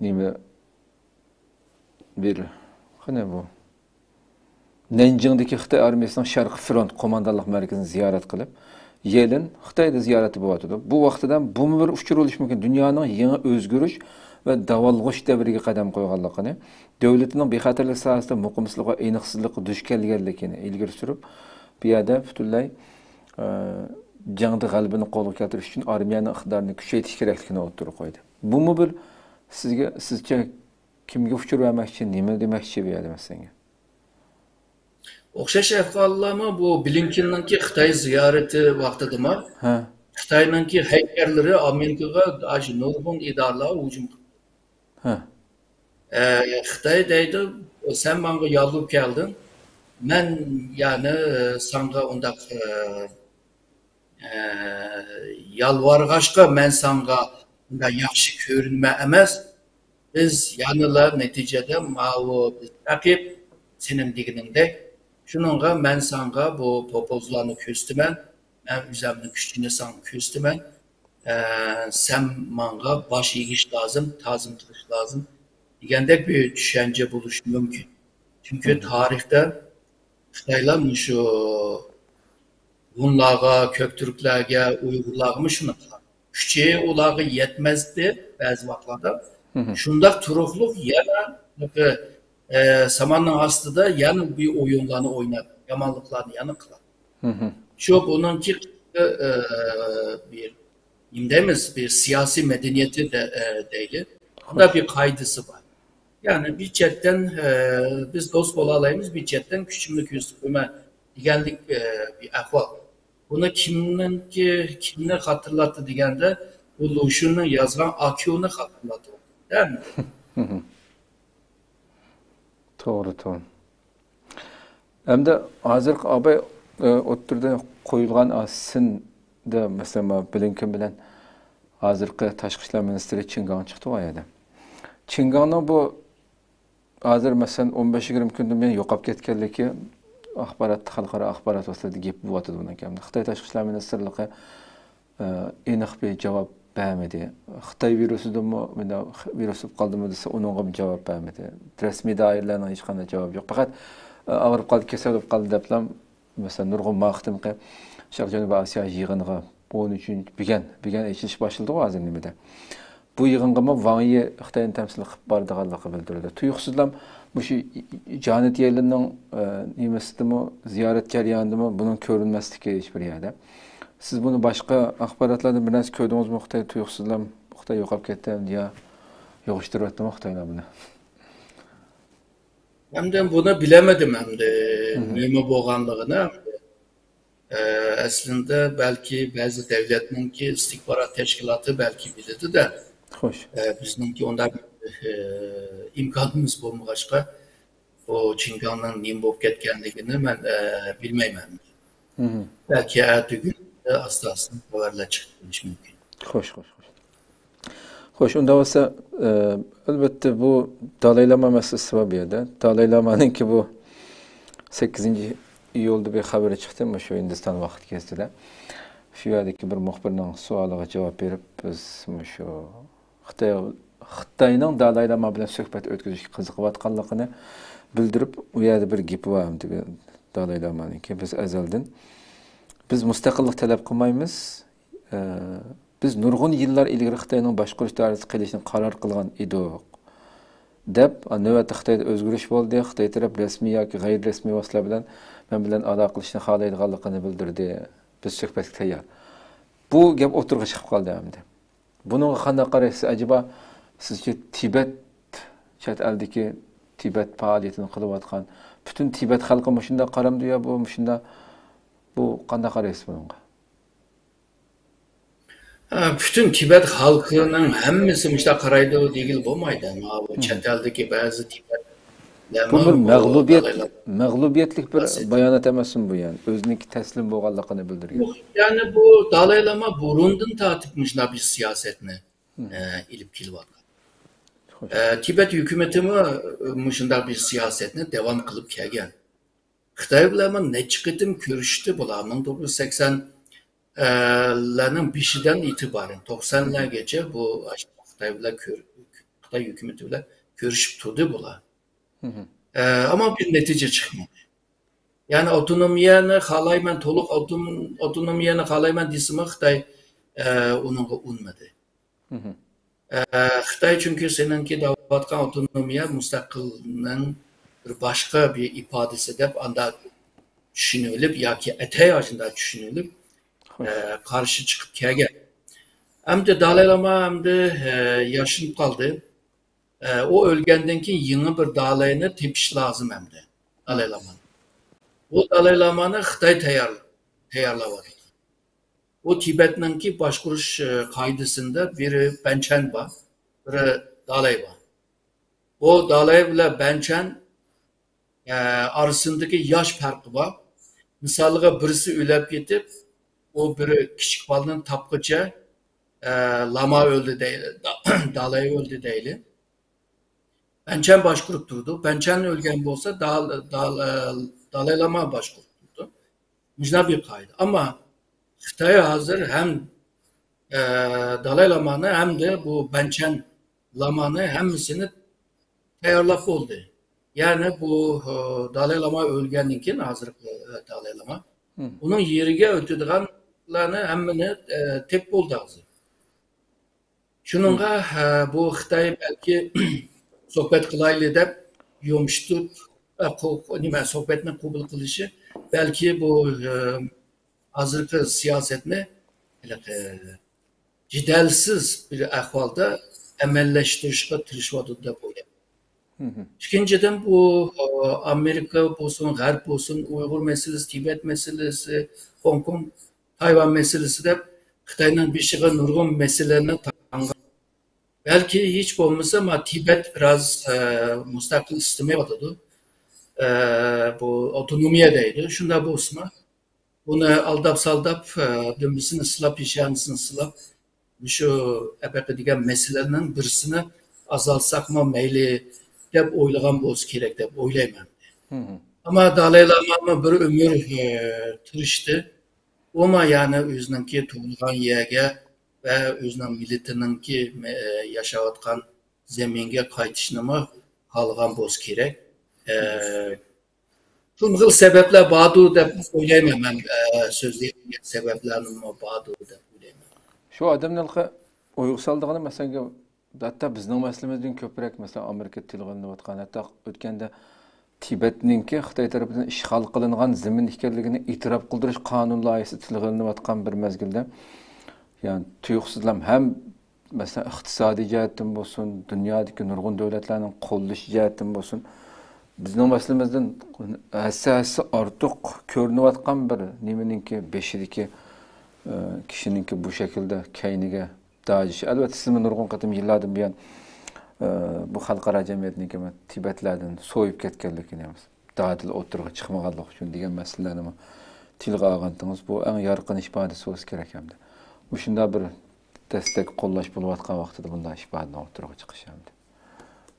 نېمە بىر، قېنى بۇ، نەنجىڭدىكى خىتاي ئارمىيەسىنىڭ شەرقىي فرونت قوماندانلىق مەركىزىنى زىيارەت قىلىپ، يېلىن خىتايدا زىيارەتتە بولۇۋاتىدۇ. بۇ ۋاقىتتا بۇمۇ بىر ئۇچۇر بولۇشى مۇمكىن، دۇنيانىڭ يېڭى ئۆزگىرىش ۋە داۋالغۇش دەۋرىگە قەدەم قويغانلىقىنى، دۆلىتىنىڭ بىخەتەرلىك ساھەسىدە مۇقىمسىزلىق ۋە ئېنىقسىزلىققا دۇچ كەلگەنلىكىنى ئىلگىرى سۈرۈپ، بۇ يەردە پۈتۈنلەي، ئە، جەڭدە غەلىبىنى قولغا كەلتۈرۈش ئۈچۈن ئارمىيەنىڭ ئىقتىدارىنى كۈچەيتىش كېرەكلىكىنى ئوتتۇرىغا قويدى. بۇمۇ بىر سىزگە، سىزچە كىمگە ئۇچۇر بەرمەكچى، نېمە دېمەكچى بۇ يەردە مەسىلەن؟ ئوخشاش ئەھۋاللارمۇ بۇ بلىنكېننىڭكى خىتاي زىيارىتى ۋاقتىدىمۇ، ھە، خىتاينىڭكى ھەككەرلىرى ئامېرىكىغا ئاشۇ نۇرغۇن ئىدارىلەرگە ھۇجۇم قىلدى. ھە. ئە، خىتاي دەيدۇ، سەن ماڭا يالۋۇرۇپ كەلدىڭ، مەن يەنى ساڭا ئۇنداق، ئە، ئە، يالۋارغاچقا مەن ساڭا ئۇنداق ياخشى كۆرۈنمە ئەمەس. بىز يەنىلا نەتىجىدە ماۋۇ بىز رەقىب، سېنىڭ دېگىنىڭدەك. شۇنىڭغا مەن ساڭا بۇ پوپوزلارنى كۆرسىتىمەن، مەن ئۆزۈمنىڭ كۈچىنى ساڭا كۆرسىتىمەن. ئە، سەن ماڭا باش ئېگىش لازىم، تازىم قىلىش لازىم دېگەندەك بىر چۈشەنچە بولۇشى مۇمكىن. چۈنكى تارىختا خىتايلار مۇشۇ ھونلارغا، كۆكتۈركلەرگە، ئۇيغۇرلارغىمۇ شۇنداق قىلغان. كۈچى ئۇلارغا يەتمەستى بەزى ۋاقىتلاردا. شۇنداق تۇرۇقلۇق يەنە، ئە، ساماننىڭ ئاستىدا يەنە بىر ئويۇنلارنى ئويناپ، يامانلىقلارنى يەنە قىلغان. شۇ بۇنىڭكى، ئە، بىر، نېمە دەيمىز، بىر سىياسىي مەدەنىيىتى دە-، ئە، دەيلى. بۇنداق بىر قائىدىسى بار. يەنى بىر چەتتىن، ئە، بىز دوست بولالايمىز، بىر چەتتىن كۈچۈمنى كۆرسىتىپ قويما دېگەنلىك، ئە، بىر ئەھۋال. بۇنى كىمنىڭكى، كىمنى خاتىرىلاتتى دېگەندە، بۇ لۇشۈننىڭ يازغان ئاكيۇنى خاتىرىلاتتى. دەم. توغرا، توغرا. ئەمدى ھازىرقى ئاباي، ئە، ئوتتۇرىدا قويۇلغان ئا، سىندا، مەسىلەن، ما بلىنكېن بىلەن ھازىرقى تاشقى ئىشلار مىنىستىرى چىن گاڭ چىقتى ئۇ يەردە. چىن گاڭنىڭ بۇ ھازىر، مەسىلەن، ئون بەش يىگىرمە كۈندىن بۇيان يوقاپ كەتكەنلىكى ئاخبارات، خەلقئارا ئاخبارات ۋاسىتىلىرىدا گېپى بولۇۋاتىدۇ بۇنىڭ. ئەمدى خىتاي تاشقى ئىشلار مىنىستىرلىقى ئېنىق بىر جاۋاب بەرمىدى. خىتاي ۋىرۇسىدىمۇ، مۇنداق ۋىرۇس بولۇپ قالدىمۇ دېسە، ئۇنىڭغىمۇ جاۋاب بەرمىدى. رەسمىي دائىرىلەرنىڭ ھېچقانداق جاۋابى يوق. پەقەت، ئاغرىپ قالدى، كېسەل بولۇپ قالدى دەپلا، مەسىلەن، نۇرغۇن ما قېتىمقى شەرقىي جەنۇبىي ئاسىيا يىغىنىغا ئون ئۈچىنچى بۈگۈن، بۈگۈن ئېچىلىش باشلىدىغۇ ھازىر نېمىدە. بۇ يىغىنغىمۇ ۋاڭ يى خىتاينى تەمسىل قىلىپ بارىدىغانلىقى بىلدۈرۈلدى. تۇيۇقسىزلا مۇشۇ جانېت يېلېننىڭ، ئە، نېمىسىدىمۇ، زىيارەت جەريانىدىمۇ بۇنىڭ كۆرۈنمەسلىكى ھېچ بىر يەردە. سىز بۇنى باشقا ئاخباراتلاردا بىر نەرسە كۆردىڭىزمۇ؟ خىتاي تۇيۇقسىزلا خىتاي يوقاپ كەتتى يا يىغىشتۇرۇۋەتتىمۇ خىتايلار بۇنى؟ ئەمدى بۇنى بىلەلمىدىم ئەمدى نېمە بولغانلىقىنى. ئە، ئەسلىندە بەلكى بەزى دەۋلەتنىڭكى ئىستىخبارات تەشكىلاتى بەلكى بىلىدۇ-دە. خوش. ئە، بىزنىڭكى ئۇنداق، ئە، ئىمكانىمىز بولمىغاچقا، بۇ چىن گاڭنىڭ نېمە بولۇپ كەتكەنلىكىنى مەن، ئە، بىلمەيمەن. بەلكى ئەتىگۈن ئاستا-ئاستا خەۋەرلەر چىقىپ قېلىشى مۇمكىن. خوش، خوش، خوش. خوش، ئۇنداق بولسا، ئە، ئەلۋەتتە بۇ دالاي لاما مەسىلىسى بار بۇ يەردە. دالاي لامانىڭكى بۇ سەككىزىنچى ئىيۇلدا بىر خەۋىرى چىقتى، مۇشۇ ھىندىستان ۋاقىت گېزىتىدە. شۇ يەردىكى بىر مۇخبىرنىڭ سوئالىغا جاۋاب بېرىپ، بىز مۇشۇ خىتاي، خىتاينىڭ دالاي لاما بىلەن سۆھبەت ئۆتكۈزۈشكە قىزىقىۋاتقانلىقىنى بىلدۈرۈپ، ئۇ يەردە بىر گېپى بار ئەمدى دالاي لامانىڭكى، بىز ئەزەلدىن، بىز مۇستەقىللىق تەلەپ قىلمايمىز. ئە، بىز نۇرغۇن يىللار ئىلگىرى خىتاينىڭ باشقۇرۇش دائىرىسىگە قېلىشنى قارار قىلغان ئىدۇق، دەپ، نۆۋەتتە خىتايدا ئۆزگىرىش بولدى، خىتاي تەرەپ رەسمىي ياكى غەيرىي رەسمىي ۋاسىتىلەر بىلەن مەن بىلەن ئالاقىلىشىشنى خالايدىغانلىقىنى بىلدۈردى، بىز سۆھبەتكە تەييار. بۇ گەپ ئوتتۇرىغا چىقىپ قالدى ئەمدى. بۇنىڭغا قانداق قارايسىز؟ ئەجەبا سىزچە تىبەت، چەت ئەلدىكى تىبەت پائالىيىتىنى قىلىۋاتقان پۈتۈن تىبەت خەلقى مۇشۇنداق قارامدۇ يا بۇ مۇشۇنداق؟ بۇ قانداق قارايسىز بۇنىڭغا؟ ھە، پۈتۈن تىبەت خەلقىنىڭ ھەممىسى مۇشۇنداق قارايدۇ دېگىلى بولمايدۇ. ماۋۇ چەت ئەلدىكى بەزى تىبەت بۇ بىر مەغلۇبىيەت، مەغلۇبىيەتلىك بىر بايانات ئەمەسمۇ بۇ، يەنى ئۆزىنىڭكى تەسلىم بولغانلىقىنى بىلدۈرگەن. يەنى بۇ دالاي لاما بۇرۇندىن تارتىپ مۇشۇنداق بىر سىياسەتنى، ئە، ئېلىپ كېلىۋاتقان. ئە، تىبەت ھۆكۈمىتىمۇ، ئە، مۇشۇنداق بىر سىياسەتنى داۋام قىلىپ كەلگەن. خىتاي بىلەن نەچچە قېتىم كۆرۈشتى بۇلار. مىڭ توققۇز يۈز سەكسەن، ئە، لەرنىڭ بېشىدىن ئېتىبارەن توقسانلارغىچە بۇ خىتاي بىلەن كۆر-، خىتاي ھۆكۈمىتى بىلەن كۆرۈشۈپ تۇردى بۇلار. ئە، ئەمما بىر نەتىجە چىقمىدى. يەنى ئاپتونومىيەنى خالايمەن، تولۇق ئاپتون-، ئاپتونومىيەنى خالايمەن دېسىمۇ خىتاي، ئە، ئۇنىڭغا ئۇنمىدى. ئە، خىتاي چۈنكى سېنىڭكى دەۋاتقان ئاپتونومىيە مۇستەقىلنىڭ بىر باشقا بىر ئىپادىسى دەپ ئاندا چۈشىنىۋېلىپ ياكى ئەتەي ئاشۇنداق چۈشىنىۋېلىپ، ئە، قارشى چىقىپ كەلگەن. ئەمدى دالاي لاما ئەمدى، ئە، ياشىنىپ قالدى. ئە، ئۇ ئۆلگەندىن كېيىن يېڭى بىر دالاينى تېپىش لازىم ئەمدى، دالاي لامانى. بۇ دالاي لامانى خىتاي تەييار-، تەييارلاۋاتىدۇ. بۇ تىبەتنىڭكى باشقۇرۇش، ئە، قائىدىسىندە بىرى بەنچەن بار، بىرى دالاي بار. بۇ دالاي بىلەن بەنچەن، ئە، ئارىسىندىكى ياش پەرقى بار. مىسالىغا، بىرسى ئۆلۈپ كېتىپ، ئۇ بىرى كىچىك بالىنى تاپقىچە، ئە، لاما ئۆلدى دەيلى، دالاي ئۆلدى دەيلى. بەنچەن باشقۇرۇپ تۇرىدۇ. بەنچەن ئۆلگەن بولسا، دال-، دال-، دالاي لاما باشقۇرۇپ تۇرىدۇ. مۇشۇنداق بىر قائىدە. ئەمما خىتاي ھازىر ھەم، ئە، دالاي لامانى ھەمدە بۇ بەنچەن لامانى ھەممىسىنى تەييارلاپ بولدى. يەنى بۇ، ئە، دالاي لاما ئۆلگەندىن كېيىن، ھازىرقى، ئە، دالاي لاما، ئۇنىڭ يېرىگە ئۆتىدىغانلارنى ھەممىنى، ئە، تېپىپ بولدى ھازىر. شۇنىڭغا، ئە، بۇ خىتاي بەلكى سۆھبەت قىلايلى دەپ يۇمشىتىپ، ئە، قو-، قو-، نېمە، سۆھبەتنى قوبۇل قىلىشى بەلكى بۇ، ئە، ھازىرقى سىياسەتنى ھېلىقى جېدەلسىز بىر ئەھۋالدا ئەمەلىيلەشتۈرۈشكە تىرىشىۋاتىدۇ دەپ ئويلايمەن. ئىككىنچىدىن، بۇ، ئە، ئامېرىكا بولسۇن، غەرب بولسۇن، ئۇيغۇر مەسىلىسى، تىبەت مەسىلىسى، خوڭكوڭ، تايۋان مەسىلىسى دەپ خىتاينىڭ بېشىغا نۇرغۇن مەسىلىلەرنى تاقىغان. بەلكى ھېچ بولمىسا، ما تىبەت بىراز، ئە، مۇستەقىل ئىستىمەيۋاتىدۇ. ئە، بۇ ئاپتونومىيە دەيدۇ. شۇنداق بولسىمۇ، بۇنى ئالداپ-سالداپ، ئە، دۈمبىسىنى سىلاپ، پېشانىسىنى سىلاپ، مۇشۇ ئەپەقە دېگەن مەسىلىنىڭ بىرسىنى ئازالتساقمۇ مەيلى دەپ ئويلىغان بولسا كېرەك دەپ ئويلايمەن. ئەمما دالاي لامامۇ بىر ئۆمۈر، ئە، تىرىشتى. ئۇمۇ يەنى ئۆزىنىڭكى تۇغۇلغان يەرگە ۋە ئۆزىنىڭ مىللىتىنىڭكى، ئە، ياشاۋاتقان زېمىنگە قايتىشنىمۇ خالىغان بولسا كېرەك. ئە، شۇ خىل سەۋەبلەر باردۇ دەپ ئويلايمەن مەن، ئە، سۆزلەيدىغان سەۋەبلەرمۇ باردۇ دەپ ئويلايمەن. شۇ ئادەمنىڭ ئويغا سالىدىغىنى، مەسىلەن، ھەتتا بىزنىڭ مەسىلىمىزدىن كۆپرەك، مەسىلەن، ئامېرىكىدا تىلغا ئېلىنىۋاتقان، ھەتتا ئۆتكەندە تىبەتنىڭكى خىتاي تەرىپىدىن ئىشغال قىلىنغان زېمىن ئىكەنلىكىنى ئېتىراپ قىلدۇرۇش قانۇن لايىھەسى تىلغا ئېلىنىۋاتقان بىر مەزگىلدە، يەنى تۇيۇقسىزلا ھەم، مەسىلەن، ئىقتىسادىي جەھەتتىن بولسۇن، دۇنيادىكى نۇرغۇن دۆلەتلەرنىڭ قوللىشى جەھەتتىن بولسۇن، بىزنىڭ مەسىلىمىزدىن ھەسسە-ھەسسە ئارتۇق كۆرۈنۈۋاتقان بىر نېمىنىڭكى بېشىدىكى، ئە، كىشىنىڭكى بۇ شەكىلدە كەينىگە داجىشى. ئەلۋەتتە، سىزمۇ نۇرغۇن قېتىم يىللاردىن بۇيان، ئە، بۇ خەلقئارا جەمئىيەتنىڭكى تىبەتلەردىن سويۇپ كەتكەنلىكىنى، دادىل ئوتتۇرىغا چىقمىغانلىقى ئۈچۈن دېگەن مەسىلىلەرنىمۇ تىلغا ئالغانتىڭىز. بۇ ئەڭ يارقىن ئىپادىسى بولسا كېرەك ئەمدى. مۇشۇنداق بىر دەستەك قوللاش بولۇۋاتقان ۋاقتىدا بۇنداق ئىپادىنىڭ ئوتتۇرىغا چىقىشى ئەمدى.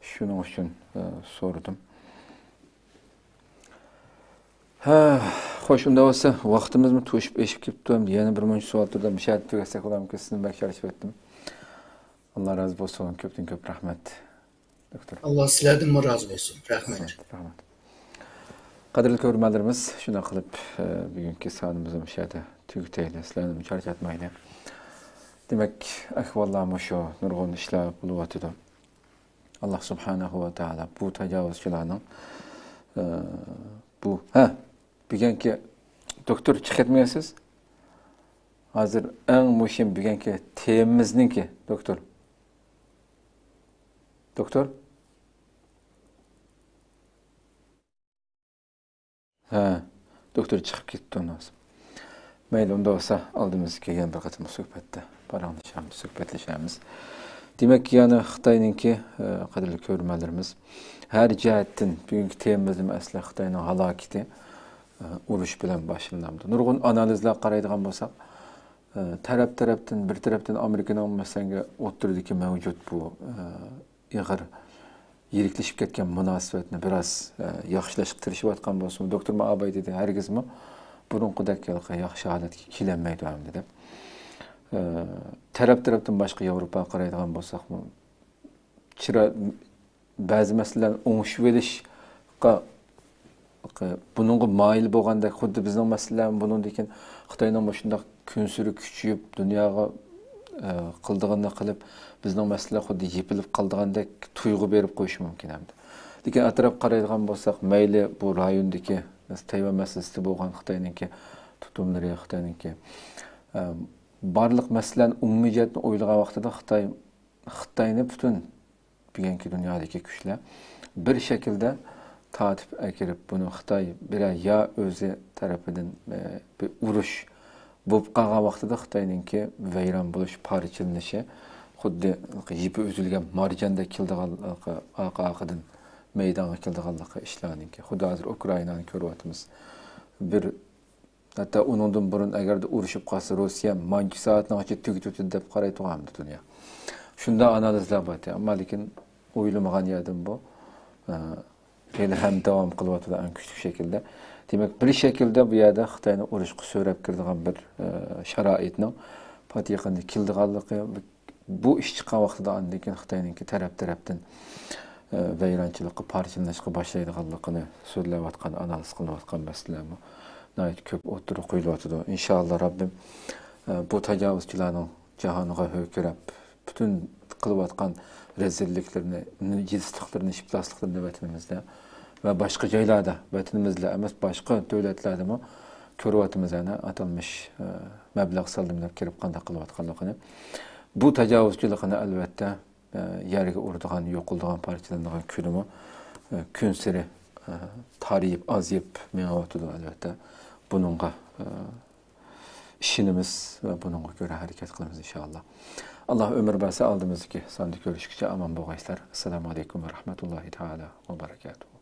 شۇنىڭ ئۈچۈن، ئە، سورىدىم. ھە، خوش، ئۇنداق بولسا، ۋاقتىمىزمۇ توشۇپ ئېشىپ كېتىپتۇ. ئەمدى يەنە بىر مۇنچە سوئال تۇردى. مۇشۇ يەردە تۈگەتسەك بولامدىكىن؟ سىزنى بەك چارچىتىۋەتتىم. ئاللا رازى بولسۇن. كۆپتىن كۆپ رەھمەت، دوكتور. ئاللا سىلەردىنمۇ رازى بولسۇن. رەھمەت. رەھمەت، رەھمەت. قەدىرلىك كۆرۈرمەنلىرىمىز، شۇنداق قىلىپ، ئە، بۈگۈنكى سانىمىزنى مۇشۇ يەردە تۈگىتەيلى. سىلەرنىمۇ چارچاتمايلى. دېمەك، ئەھۋاللار مۇشۇ، نۇرغۇن ئىشلار بولۇۋاتىدۇ. ئاللا سۇبھانەھۇ ۋە تائالا بۇ تاجاۋۇزچىلارنىڭ، ئە، بۇ، ھە، بۈگۈنكى، دوكتور، چىقىپ كەتمىگەنسىز؟ ھازىر ئەڭ مۇھىم بۈگۈنكى تېمىمىزنىڭكى، دوكتور. دوكتور؟ ھە، دوكتور چىقىپ كېتىپتۇ، نازىم. مەيلى، ئۇنداق بولسا، ئالدىمىزدىكى يەنە بىر قېتىم سۆھبەتتە پاراڭلىشارمىز، سۆھبەتلىشەرمىز. دېمەك، يەنى خىتاينىڭكى، ئە، قەدىرلىك كۆرۈرمەنلىرىمىز، ھەر جەھەتتىن بۈگۈنكى تېمىمىزنىمۇ ئەسلى خىتاينىڭ ھالاكىتى، ئە، ئۇرۇش بىلەن باشلىنامدۇ. نۇرغۇن ئانالىزلار قارايدىغان بولساق، ئە، تەرەپ-تەرەپتىن، بىر تەرەپتىن ئامېرىكىنىڭ، مەسىلەن، ئوتتۇرىدىكى مەۋجۇت بۇ، ئە، ئېغىر يىرىكلىشىپ كەتكەن مۇناسىۋەتنى بىراز، ئە، ياخشىلاشقا تىرىشىۋاتقان بولسىمۇ، دوكتور مائاباي دېدى، ھەرگىزمۇ بۇرۇنقىدەك ھېلىقى ياخشى ھالەتكە كېلەلمەيدۇ ئەمدى دەپ. ئە، تەرەپ-تەرەپتىن باشقا ياۋروپاغا قارايدىغان بولساقمۇ، چىرا-، بەزى مەسىلىلەرنى ئوڭشىۋېلىشقا، بۇنىڭغا مايىل بولغاندەك، خۇددى بىزنىڭ مەسىلىلەرمۇ بۇنىڭدىن كېيىن خىتاينىڭ مۇشۇنداق كۈنسېرى كۈچىيىپ، دۇنياغا، ئە، قىلىدىغىنىنى قىلىپ، بىزنىڭ مەسىلىلەر خۇددى يېپىلىپ قالىدىغاندەك تۇيغۇ بېرىپ قويۇشى مۇمكىن ئەمدى. لېكىن ئەتراپقا قارايدىغان بولساق، مەيلى بۇ رايوندىكى، تەيۋەن مەسىلىسىدە بولغان خىتاينىڭكى تۇتۇملىرى، خىتاينىڭكى، ئە، بارلىق مەسىلىلەرنى، ئومۇمىي جەھەتتىن ئويلىغان ۋاقتىدا خىتاي، خىتاينى پۈتۈن بۈگۈنكى دۇنيادىكى كۈچلەر بىر شەكىلدە تارتىپ ئەكىرىپ، بۇنى خىتاي بىرەر يا ئۆزى تەرىپىدىن، ئە، بىر ئۇرۇش بولۇپ قالغان ۋاقتىدا خىتاينىڭكى ۋەيران بولۇش، پارچىلىنىشى خۇددى يىپى ئۈزۈلگەن مارجاندەك كېلىدىغان، ئارقا-ئارقىدىن مەيدانغا كېلىدىغانلىقى ئىشلارنىڭكى. خۇددى ھازىر ئۇكرائىنانى كۆرۈۋاتىمىز. بىر ھەتتا ئۇنىڭدىن بۇرۇن ئەگەردە ئۇرۇشۇپ قالسا، روسىيە مانچە سائەتنىڭ ئىچىدە تۈگىتىۋېتىدۇ دەپ قارايدىغان ئەمدى دۇنيا. شۇنداق ئانالىزلار بار. ئەمما لېكىن ئويلىمىغان يەردىن بۇ، ئە، ھېلىھەم داۋام قىلىۋاتىدۇ ئەڭ كۈچلۈك شەكىلدە. دېمەك، بىر شەكىلدە بۇ يەردە خىتاينى ئۇرۇشقا سۆرەپ كىرىدىغان بىر، ئە، شارائىتنىڭ پات يېقىندا كېلىدىغانلىقى، بۇ ئىش چىققان ۋاقتىدا ئاندىن كېيىن خىتاينىڭكى تەرەپ-تەرەپتىن، ئە، ۋەيرانچىلىققا، پارچىلىنىشقا باشلايدىغانلىقىنى سۆزلەۋاتقان، ئانالىز قىلىنىۋاتقان مەسىلىلەرمۇ ناھايىتى كۆپ ئوتتۇرىغا قويۇلۇۋاتىدۇ. ئىنشائاللا، رەببىم، ئە، بۇ تاجاۋۇزچىلارنىڭ جاھانغا ھۆركىرەپ، پۈتۈن قىلىۋاتقان رەزىللىكلىرىنى، يېزىقلىقلىرىنى، ئىپلاسلىقلىرىنى ۋەتىنىمىزدە ۋە باشقا جايلاردا، ۋەتىنىمىزدە ئەمەس، باشقا دۆلەتلەردىمۇ كۆرۈۋاتىمىز، يەنە ئاتالمىش، ئە، مەبلەغ سالدىم دەپ كىرىپ قانداق قىلىۋاتقانلىقىنى. بۇ تاجاۋۇزچىلىقىنى، ئەلۋەتتە، ئە، يەرگە ئۇرىدىغان، يوقىلىدىغان، پارچىلىنىدىغان كۈنىمۇ، ئە، كۈنسېرى، ئە، تارىيىپ، ئازىيىپ مېڭىۋاتىدۇ، ئەلۋەتتە. بۇنىڭغا، ئە، ئىشىنىمىز ۋە بۇنىڭغا كۆرە ھەرىكەت قىلىمىز، ئىنشائاللا. ئاللا ئۆمۈر بەرسە، ئالدىمىزدىكى ساندا كۆرۈشكىچە ئامان بولغايسىلەر. ئەسسالامۇ ئەلەيكۇم ۋە رەھمەتۇللاھى تائالا ۋە بەرەكاتۇھ.